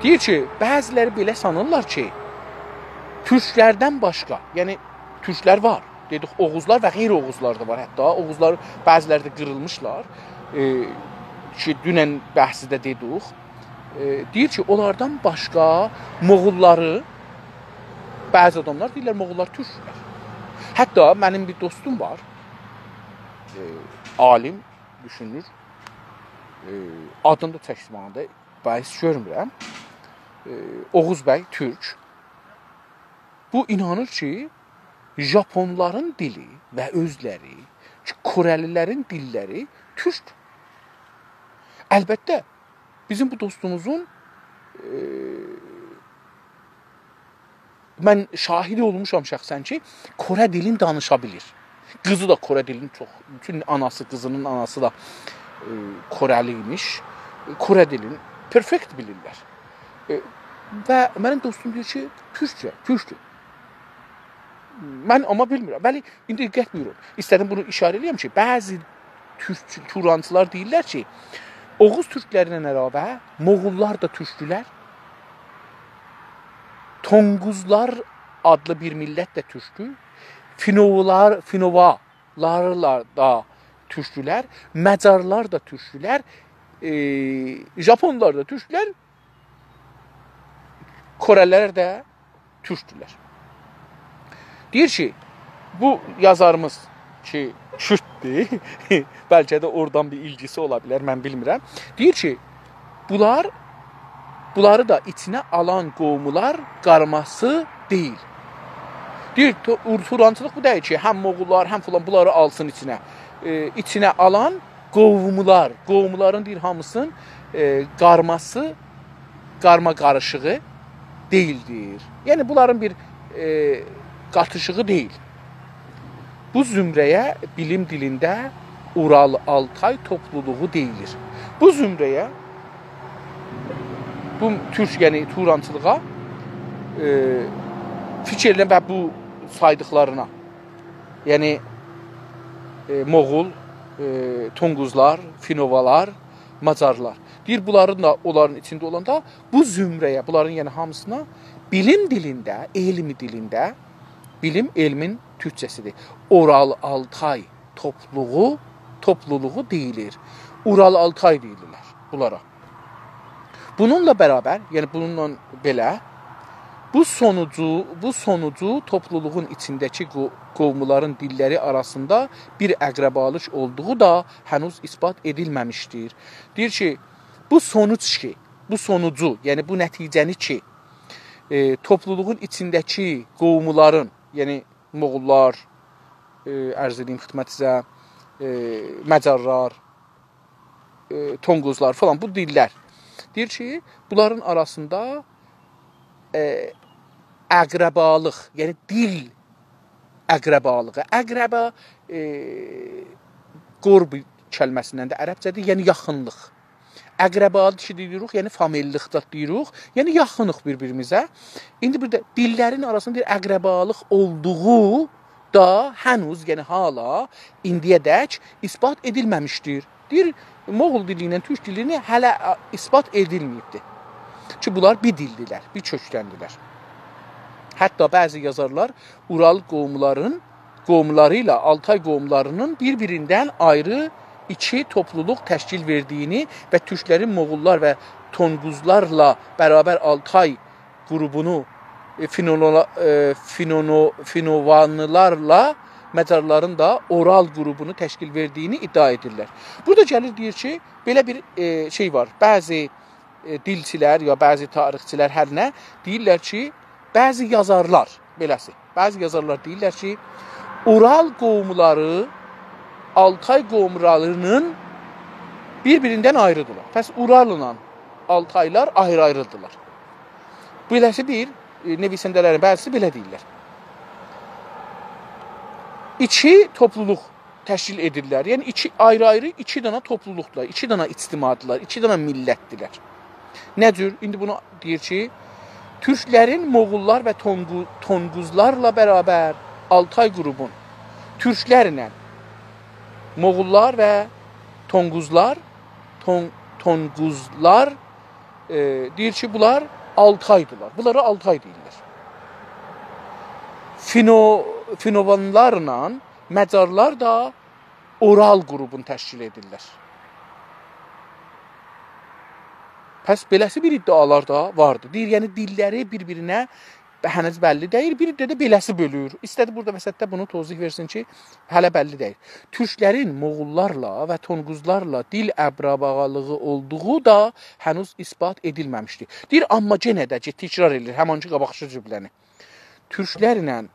دئییر کی، بعضیلری بئله سانیرلار کی، تورکلردن باشقا، یعنی تورکلر وار. دئدیک، اوغوزلار و غیر اوغوزلار دا وار حتی. اوغوزلار بعضیلری ده قیریلمیشلار. ائ، کی، دونن بحثی ده دئدیک. ائ، دئییر کی، اونلاردان باشقا موغوللاری، بعضی آداملار دئییرلر، موغوللار تورکدولر. حتی منیم بیر دوستوم وار، ائ، عالیم، دوشونور. ائ، آدینی دا چکمه‌یه ده بحث گؤرمورم. ائ، اوغوز بی تورک. بو اینانیر کی، ژاپونلارین دیلی و اؤزلری، کی، کره‌لیلرین دیللری تورکدور. البته، بیزیم بو دوستوموزون، ائ، من شاهد اولموشام شخصاً کی، کره دیلین دانیشا بیلیر. قیزی دا کره دیلین چوخ، بوتون آناسی، قیزی‌نین آناسی دا، ائ، کره‌لی ایمیش. کره دیلین perfect بیلیرلر. ائ، و منیم دوستوم دئییر کی، تورکجه، تورکدور. من آمما بیلمیرم. بلی، ایندی دقت بویورون. ایسته‌دیم بونو ایشاره ائله‌یم کی، بعضی تورک، تورانچیلار دئییرلر کی، اوغوز تورکلریندن علاوه موغوللار دا تورکدولر. تونقوزلار آدلی بیر میللت ده تورکدور. فینوولار، فینووالار دا تورکدولر. مجارلار دا تورکدولر. ائ، ژاپونلار دا تورکدولر. کوره‌لی‌لر ده تورکدولر. دئییر کی، بو یازاریمیز کی، کورددور، بلکه ده اورادان بیر ایلگیسی اولا بیلر، من بیلمیرم. دئییر کی، بونلار، بونلاری دا ایچینه آلان قوملار قارماسی دئییل. دئییر، تو-، تورانچیلیق بو دئییل کی، هم موغوللار، هم فلان بونلاری آلسین ایچینه. ائ، ایچینه آلان قوملار، قوملارین دئییر هامیسینین، ائ، قارماسی، قارما قاریشیغی دئییلدیر. یعنی بونلارین بیر، ائ، قاتیشیغی دئییل. بو زمره‌یه بیلیم دیلینده اورال-آلتای توپلولوغو دئییلیر. بو زمره‌یه، بو تورک، یعنی تورانچیلیغا، ائ، فیکیر ائدیرم و بو سایدیقلارینا، یعنی، ائ، موغول، ائ، تونقوزلار، فینووالار، ماجارلار. دئییر، بونلارین دا، اونلارین ایچینده اولاندا بو زمره‌یه، بونلارین یعنی هامیسینا بیلیم دیلینده، علم دیلینده، بیلیم علمین تورکجه‌سیدیر، اورال-آلتای توپلوغو، توپلولوغو دئییلیر. اورال-آلتای دئییرلر بونلارا. بونونلا برابر، یعنی بونونلا بئله، بو سونوجو، بو سونوجو توپلولوغون ایچینده‌کی قو-، قوملارین دیللری آراسیندا بیر اقربالیق اولدوغو دا هنوز اثبات ائدیلمه‌میشدیر. دئییر کی، بو سونوج کی، بو سونوجو، یعنی بو نتیجه‌نی کی، ائ، توپلولوغون ایچینده‌کی قوملارین، یعنی موغوللار، ائ، عرض ائدییم خدمتینیزه، ائ، مجارلار، ائ، تونقوزلار فلان، بو دیللر. دئییر کی، بونلارین آراسیندا، ائ، اقربالیق، یعنی دیل اقربالیغی. اقربا، ائ، قرب کلمه‌سیندن ده عربجه‌دیر، یعنی یاخینلیق. اقربا کی دئییریک، یعنی فامیللیقدا دئییریک، یعنی یاخینیق بیر-بیریمیزه. ایندی بورادا دیللرین آراسیندا بیر اقربالیق اولدوغو دا هنوز، یعنی حالا، ایندییه‌دک اثبات ائدیلمه‌میشدیر. دئییر، موغول دیلی ایله تورک دیلینی هله، آ، اثبات ائدیلمه‌ییبدیر کی، بونلار بیر دیلدیلر، بیر کؤکدندیلر. حتی بعضی یازارلار اورال قوملارین، قوملاری ایله آلتای قوملارینین بیر-بیریندن آیری ایکی توپلولوق تشکیل وئردیگینی و تورکلرین موغوللار و تونقوزلارلا برابر آلتای قروپونو، ائ، فینونو-، ائ، فینونو-، فینووانلیلارلا مجارلارین دا اورال قروپونو تشکیل وئردیگینی ادعا ائدیرلر. بورادا گلیر دئییر کی، بئله بیر، ائ، شئی وار. بعضی، ائ، دیلچیلر یا بعضی تاریخچیلر هر نه دئییرلر کی، بعضی یازارلار، بئله‌سی، بعضی یازارلار دئییرلر کی، اورال قوملاری آلتای قوملاری‌نین بیر-بیریندن آیریدیلار. پس اوراللا آلتایلار آیری-آیریدیلار. بئله‌سی بیر، ائ، نویسنده‌لرین بعضیسی بئله دئییرلر. ایکی توپلولوق تشکیل ائدیرلر. یعنی ایکی آیری-آیری ایکی دنه توپلولوقدولار، ایکی دنه اجتماعدیلار، ایکی دنه میللتدیلر. نه جور؟ ایندی بونو دئییر کی، تورکلرین موغوللار و تونقو-، تونقوزلارلا برابر آلتای قروپون، تورکلرله موغوللار و تونقوزلار، تون-، تونقوزلار، ائ، دئییر کی، بونلار آلتایدیلار. بونلارا آلتای دئییرلر. فینو-، فینووانلارلا مجارلار دا اورال قروپونو تشکیل ائدیرلر. پس بئله‌سی بیر ادعالار دا واردی. دئییر، یعنی دیللری بیر-بیرینه به-، هنوز بللی دئییل. بیر عده ده بئله‌سی بؤلور. ایسته‌دی بورادا وسطده بونو توضیح وئرسین کی، هله بللی دئییل. تورکلرین موغوللارلا و تونقوزلارلا دیل اقربالیغی اولدوغو دا هنوز اثبات ائدیلمه‌میشدی. دئییر، آمما یئنه ده کی، تکرار ائدیر همانکی قاباقکی جمله‌نی. تورکلرله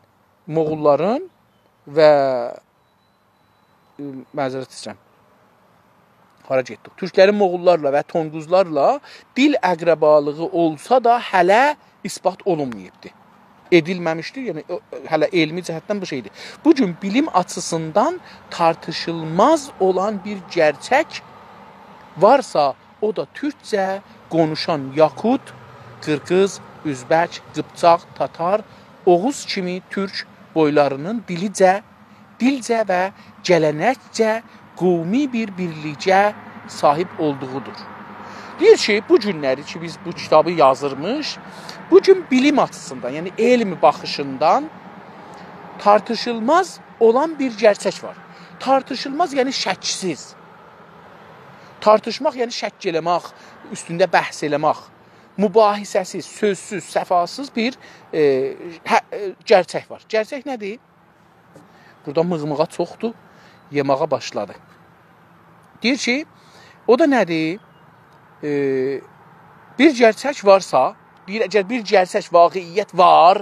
موغوللارین و، ائ، معذرت ایسته‌ییرم. هارا گئتدیک؟ تورکلرین موغوللارلا و تونقوزلارلا دیل اقربالیغی اولسا دا هله اثبات اولونماییبدی. ائدیلمه‌میشدی، یعنی، او، هله علمی جهتدن بو شئیدیر. بو گون بیلیم آچیسیندان تارتیشیلماز اولان بیر گئرچک وارسا، او دا تورکجه قونوشان یاکوت، قیرغیز، اؤزبک، قیپچاق، تاتار، اوغوز کیمی تورک بویلاری‌نین دیلیجه، دیلجه و گله‌نکجه قومی بیر بیرلیگه صاحیب اولدوغودور. دئییر کی، بو گونلری کی، بیز بو کیتابی یازیرمیش، بو گون بیلیم آچیسیندان، یعنی علم باخیشیندان تارتیشیلماز اولان بیر گئرچک وار. تارتیشیلماز، یعنی شکسیز. تارتیشماق، یعنی شک ائله‌مک، اوستونده بحث ائله‌مک. مباحثه‌سیز، سؤزسوز، صفاسیز بیر، ائ، هه، ائ، گئرچک وار. گئرچک نه‌دیر؟ بورادا میغمیغا چوخدور، یئماغا باشلادی. دئییر کی، او دا نه‌دیر؟ ائ، بیر گئرچک وارسا، دئییر، اگر بیر گئرچک، واقعیت وار،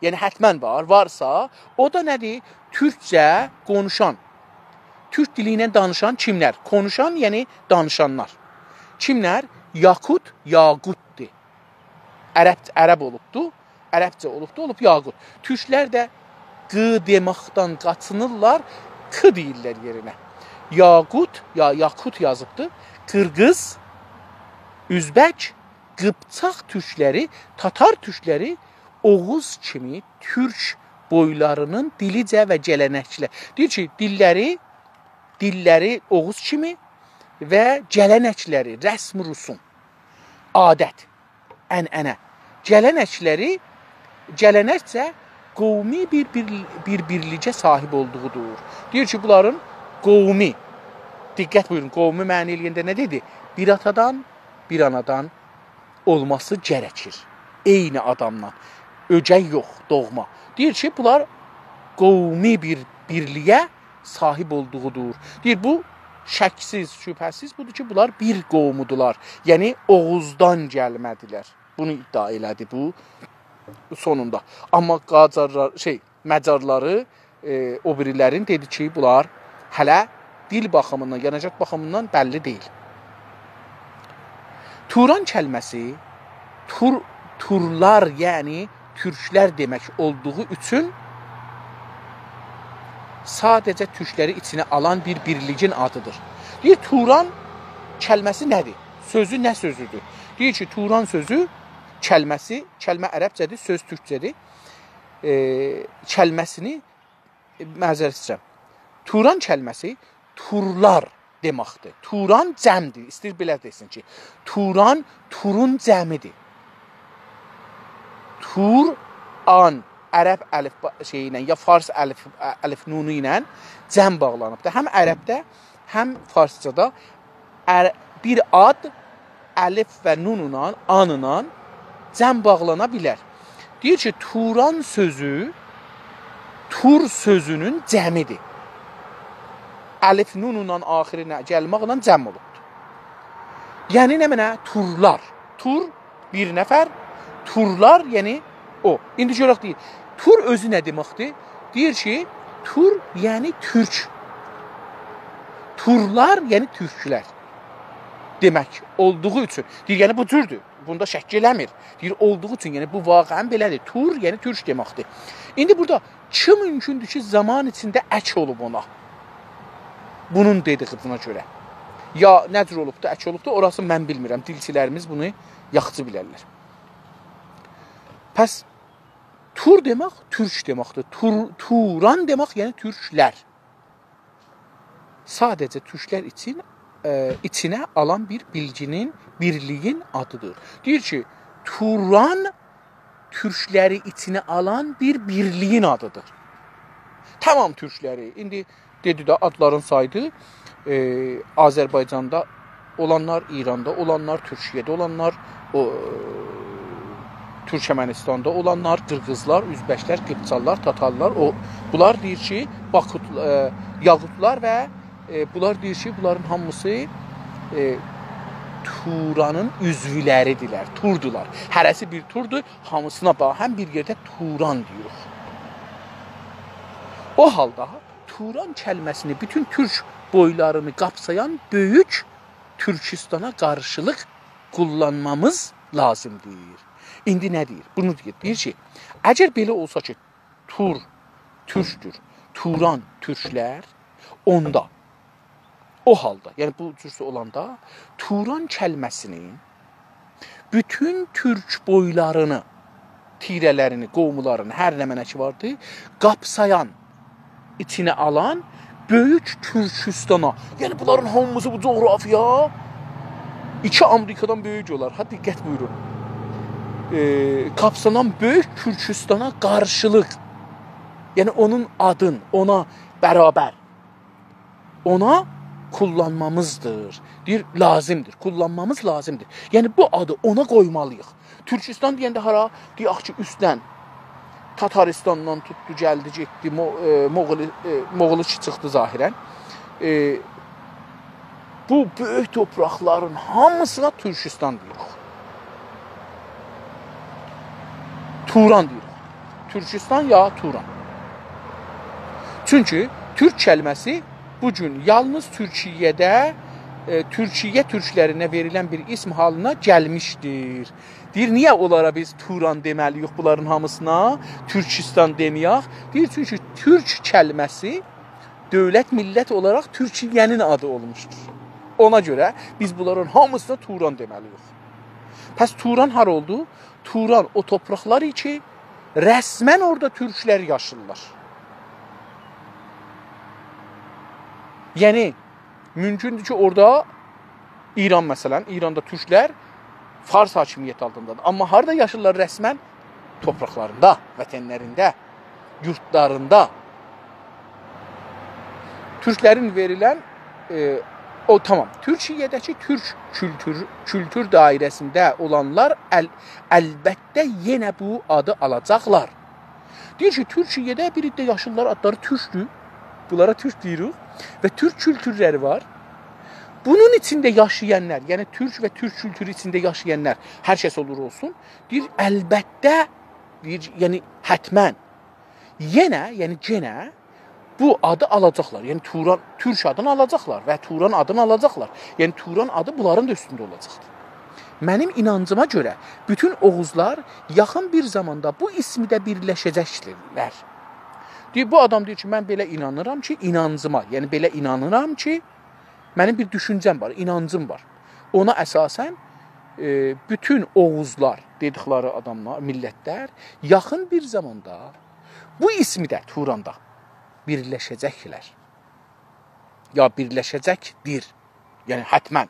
یعنی حتماً وار، وارسا، او دا نه‌دیر؟ تورکجه قونوشان، تورک دیلی ایله دانیشان کیملر؟ قونوشان، یعنی دانیشانلار. کیملر؟ یاکوت، یاقوتدور. عرب، عرب اولوبدو، عربجه اولوبدو، اولوب یاقوت. تورکلر ده ق دئمکدن قاچینیرلار، ک دئییرلر یئرینه. یاقوت، یا یاکوت یازیبدی. قیرغیز، اؤزبک، قیپچاق تورکلری، تاتار تورکلری اوغوز کیمی تورک بویلارینین دیلیجه و گله‌نکله. دئییر کی، دیللری، دیللری اوغوز کیمی و گله‌نکلری، رسم و رسوم، عادت، عنعنه، گله‌نکلری، گله‌نکجه قومی بیر، بیر، بیر بیرلیگه صاحیب اولدوغودور. دئییر کی، بونلارین قومی، دقت بویورون، قومی معنی ائله‌ینده نه دئدی؟ بیر آتادان، بیر آنادان اولماسی گرکیر. عینی آدامدان. اؤگئی یوخ، دوغما. دئییر کی، بونلار قومی بیر بیرلیگه صاحیب اولدوغودور. دئییر، بو شکسیز، شبهه‌سیز بودور کی، بونلار بیر قومودولار. یعنی، اوغوزدان گلمه‌دیلر. بونو ادعا ائله‌دی بو سونوندا. آمما قاجارلار، شئی، مجارلاری، ائ، او بیریلرین دئدی کی، بونلار هله دیل باخیمیندان، گله‌نک باخیمیندان بللی دئییل. توران کلمه‌سی تور، تورلار، یعنی تورکلر دئمک اولدوغو اوچون ساده‌جه تورکلری ایچینه آلان بیر بیرلیگین آدیدیر. دئییر، توران کلمه‌سی نه‌دیر؟ سؤزو نه سؤزودور؟ دئییر کی، توران سؤزو، کلمه‌سی، کلمه عربجه‌دیر، سؤز تورکجه‌دیر. ائ، کلمه‌سینی، ائ، معذرت ایسته‌ییرم. توران کلمه‌سی تورلار دئمکدیر. توران جمعدیر. ایسته‌ییر بئله دئسین کی، توران، تورون جمعیدیر. تور، آن، عرب الف با، شئیی ایله، یا فارس الف، الف نونو ایله جمع باغلانیبدیر. هم عربده، هم فارسجادا عر، بیر آد الف و نونلا، آنلا جمع باغلانا بیلر. دئییر کی، توران سؤزو تور سؤزونون جمعیدیر. الف، نونلا آخیرینه گلمکله جمع اولوبدور. یعنی نمنه؟ تورلار. تور بیر نفر، تورلار، یعنی او. ایندی گؤرک دئییر، تور اؤزو نه دئمکدیر؟ دئییر کی، تور، یعنی تورک. تورلار، یعنی تورکلر دئمک اولدوغو اوچون. دئییر، یعنی بو جوردور. بوندا شک ائله‌میر. دئییر، اولدوغو اوچون، یعنی بو واقعاً بئله‌دیر. تور، یعنی تورک دئمکدیر. ایندی بورادا کی مومکوندور کی، زامان ایچینده اک اولوب اونا. بونون دئدیگینه گؤره. یا نه جور اولوبدو، اک اولوبدو، اوراسینی من بیلمیرم. دیلچیلریمیز بونو یاخشی بیلرلر. پس تور دئمک، تورک دئمکدیر. تور، توران دئمک، یعنی تورکلر. ساده‌جه تورکلر اوچون، ائ، ایچینه آلان بیر بیلگینین، بیرلیگین آدیدیر. دئییر کی، توران تورکلری ایچینه آلان بیر بیرلیگین آدیدیر. تمام تورکلری، ایندی دئدی ده، آدلارین سایدی. ائ، آذربایجاندا اولانلار، ایراندا اولانلار، تورکیه‌ده اولانلار، او، ائ، تورکمنیستاندا اولانلار، قیرغیزلار، اؤزبکلر، قیپچاقلار، تاتارلار، او، بونلار دئییر کی، باکوت، ائ، یاقوتلار و، ائ، بونلار دئییر کی، بونلارین هامیسی، ائ، تورانین عضولریدیرلر، توردولار. هره‌سی بیر توردور، هامیسینا باهم بیر یئرده توران دئییریک. او حالدا توران کلمه‌سینی بوتون تورک بویلارینی قاپسایان بؤیوک تورکوستانا قارشیلیق قوللانمامیز لازیمدیر. ایندی نه دئییر؟ بونو دئییر. دئییر کی، اگر بئله اولسا کی، تور تورکدور، توران تورکلر، اوندا، او حالدا، یعنی بو جورسه اولاندا، توران کلمه‌سینی بوتون تورک بویلارینی، تیره‌لرینی، قوملارینی، هر نمنه کی واردی، قاپسایان، ایچینه آلان بؤیوک تورکوستانا، یعنی بونلارین هامیسی بو جغرافیا ایکی آمریکادان بؤیوک اولار. ها، دقت بویورون. ائ، قاپسانان بؤیوک تورکوستانا قارشیلیق، یعنی اونون آدین، اونا برابر، اونا کوللانمامیزدیر. دئییر، لازیمدیر. کوللانمامیز لازیمدیر. یعنی، بو آدی اونا قویمالی‌ییق. تورکوستان دئینده هارا؟ دئیک کی، اوستدن تاتاریستاندان توتدو، گلدی، گئتدی، مو-، ائ، موغولی، ائ، موغولی کی چیخدی ظاهراً. ائ، بو بؤیوک تورپاقلارین هامیسینا تورکوستان دئییریک. توران دئییریک. تورکوستان یا توران. چونکی تورک کلمه‌سی بو گون یالنیز تورکیه‌ده، ائ، تورکیه تورکلرینه وئریلن بیر اسم حالینا گلمیشدیر. دئییر، نییه اونلارا بیز توران دئمه‌لی‌ییک، بونلارین هامیسینا تورکوستان دئمه‌یک؟ دئییر، چونکی تورک کلمه‌سی دؤولت، میللت اولاراق تورکیه‌نین آدی اولموشدور. اونا گؤره بیز بونلارین هامیسینا توران دئمه‌لی‌ییک. پس توران هارا اولدو؟ توران او تورپاقلار کی، رسماً اورادا تورکلر یاشاییرلار. یعنی، مومکوندور کی، اورادا ایران، مثلاً، ایراندا تورکلر فارس حاکمیتی آلتیندادیر. آمما هاردا یاشاییرلار رسماً؟ تورپاقلاریندا، وطنلرینده، یوردلاریندا. تورکلرین وئریلن، ائ، او، تامام. تورکیه‌ده‌کی تورک کولتور، کولتور دایره‌سینده اولانلار ال-، البته یئنه بو آدی آلاجاقلار. دئییر کی، تورکیه‌ده بیر عده یاشاییرلار، آدلاری تورکدور. بونلارا تورک دئییریک. و تورک کولتورلری وار. بونون ایچینده یاشایانلار، یعنی تورک و تورک کولتورو ایچینده یاشایانلار، هر کس اولور اولسون، دئییر، البته، دئییر، یعنی حتماً، یئنه، یعنی یئنه بو آدی آلاجاقلار. یعنی توران، تورک آدینی آلاجاقلار و توران آدینی آلاجاقلار. یعنی توران آدی بونلارین دا اوستونده اولاجاقدیر. منیم اینانجیما گؤره بوتون اوغوزلار یاخین بیر زاماندا بو اسمده بیرلشه‌جکلر. دئییر، بو آدام دئییر کی، من بئله اینانیرام کی، اینانجیما، یعنی بئله اینانیرام کی، منیم بیر دوشونجه‌م وار، اینانجیم وار. اونا اساساً، ائ، بوتون اوغوزلار دئدیکلری آداملار، میللتلر یاخین بیر زاماندا بو اسمده، توراندا بیرلشه‌جکلر. یا بیرلشه‌جکدیر. یعنی حتماً.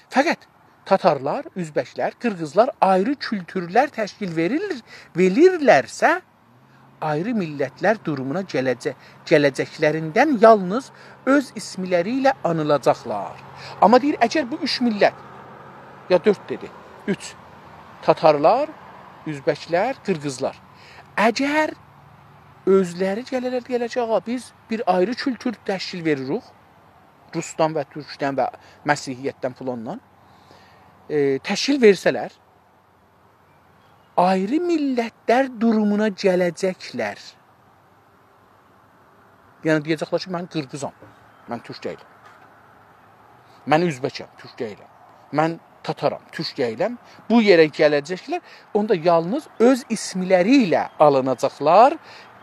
فقط تاتارلار، اؤزبکلر، قیرغیزلار آیری کولتورلر تشکیل وئریلیر، وئریرلرسه، آیری میللتلر دورومونا گله‌جه-، گله‌جکلریندن یالنیز اؤز اسملری ایله آنیلاجاقلار. آمما دئییر، اگر بو اوچ میللت، یا دؤرد دئدی، اوچ، تاتارلار، اؤزبکلر، قیرغیزلار، اگر اؤزلری گله‌لر، دئیه‌لر کی، آغا، بیز بیر آیری کولتور تشکیل وئریریک، روسدان و تورکدن و مسیحیتدن فلاندان، ائ، تشکیل وئرسه‌لر، آیری میللتلر دورومونا گله‌جکلر. یعنی دئیه‌جکلر کی، من قیرغیزام، من تورک دئییلم. من اؤزبکم، تورک دئییلم. من تاتارام، تورک دئییلم. بو یئره گله‌جکلر، اوندا یالنیز اؤز اسملری ایله آلیناجاقلار،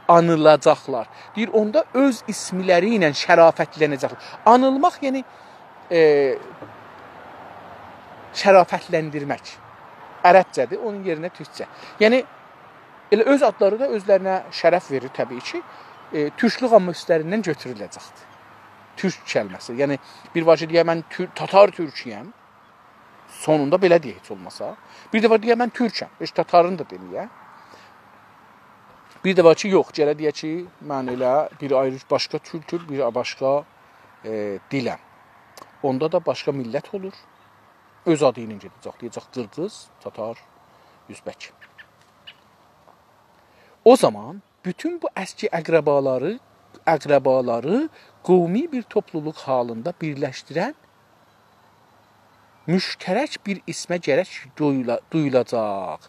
آنیلاجاقلار. دئییر، اوندا اؤز اسملری ایله شرافتلنه‌جکلر. آنیلماق، یعنی، ائ، شرافتلندیرمک. عربجه‌دیر، اونون یئرینه تورکجه. یعنی، ائله اؤز آدلاری دا اؤزلرینه شرف وئریر، طبیعی کی. ائ، تورکلوک آمما اوستلریندن گؤتوروله‌جکدیر. تورک کلمه‌سی. یعنی، بیر وار کی، دئیه، من تور-، تاتار تورکویم. سونوندا بئله دئیه، هئچ اولماسا. بیر ده وار، دئیه، من تورکم. هئچ تاتارین دا دئمه‌یه. بیر ده وار کی، یوخ، گله دئیه کی، من ائله بیر آیری، باشقا کولتور، بیر باشقا، ائ، دیلم. اوندا دا باشقا میللت اولور. اؤز آدی ایله گئده‌جک، دئیه‌جک قیرغیز، تاتار، اؤزبک. او زامان بوتون بو اسکی اقربالاری، اقربالاری قومی بیر توپلولوق حالیندا بیرلشدیرن مشترک بیر اسمه گرک دویولا-، دویولاجاق.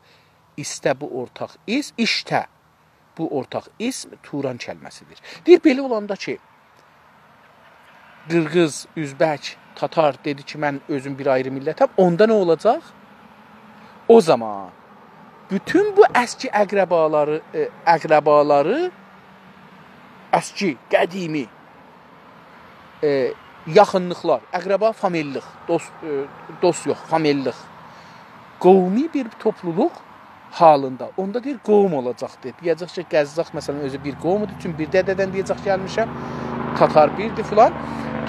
ایسته بو اورتاق اس-، ایشته بو اورتاق اسم توران کلمه‌سیدیر. دئییر، بئله اولاندا کی، قیرغیز، اؤزبک، تاتار دئدی کی، من اؤزوم بیر آیری میللتم، اوندا نه اولاجاق؟ او زامان بوتون بو اسکی اقربالاری، ائ، اقربالاری، اسکی، قدیمی، ائ، یاخینلیقلار، اقربا، فامیللیق، دوست، ائ، دوست یوخ، فامیللیق، قومی بیر توپلولوق حالیندا. اوندا دئییر، قوم اولاجاقدی. دئیه‌جک کی، قزاق، مثلا، اؤزو بیر قومودور، چون بیر دده‌دن دئیه‌جک گلمیشم، تاتار بیردیر فلان.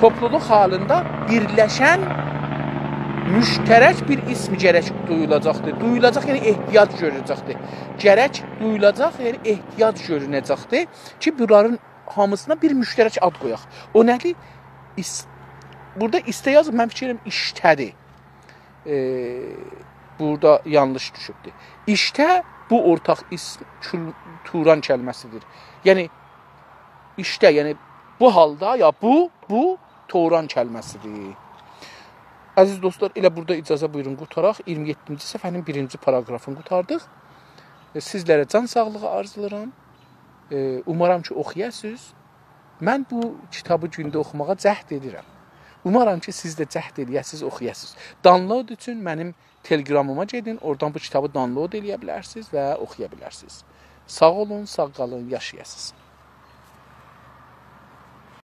توپلولوق حالیندا بیرلشن مشترک بیر اسم گرک دویولاجاقدی. دویولاجاق، یعنی احتیاج گؤرونه‌جکدی. گرک دویولاجاق، یعنی احتیاج گؤرونه‌جکدی کی، بونلارین هامیسینا بیر مشترک آد قویاق. او نه‌دیر؟ ایس-، بورادا ایسته یازیب، من فیکیر ائدیرم ایشته‌دیر. ائ، بورادا یانلیش دوشوبدور. ایشته بو اورتاق ایس-، کول-، توران کلمه‌سیدیر. یعنی، ایشته، یعنی بو حالدا، یا بو، بو توران کلمه‌سیدیر. عزیز دوستلار، ائله بورادا اجازه بویورون قوتاراق. اییرمی یئددینجی صفحه‌نین بیرینجی پاراگرافینی قوتاردیق. ائ، سیزلره جان ساغلیغی آرزولاییرام. ائ، اومارام کی، اوخویاسینیز. من بو کیتابی گونده اوخوماغا جهد ائدیرم. اومارام کی، سیز ده جهد ائله‌یه‌سینیز، اوخویاسینیز. دانلود اوچون منیم تلگرامیما گئدین، اورادان بو کیتابی دانلود ائله‌یه بیلرسینیز و اوخویا بیلرسینیز. ساغ اولون، ساغ قالین، یاشایاسینیز.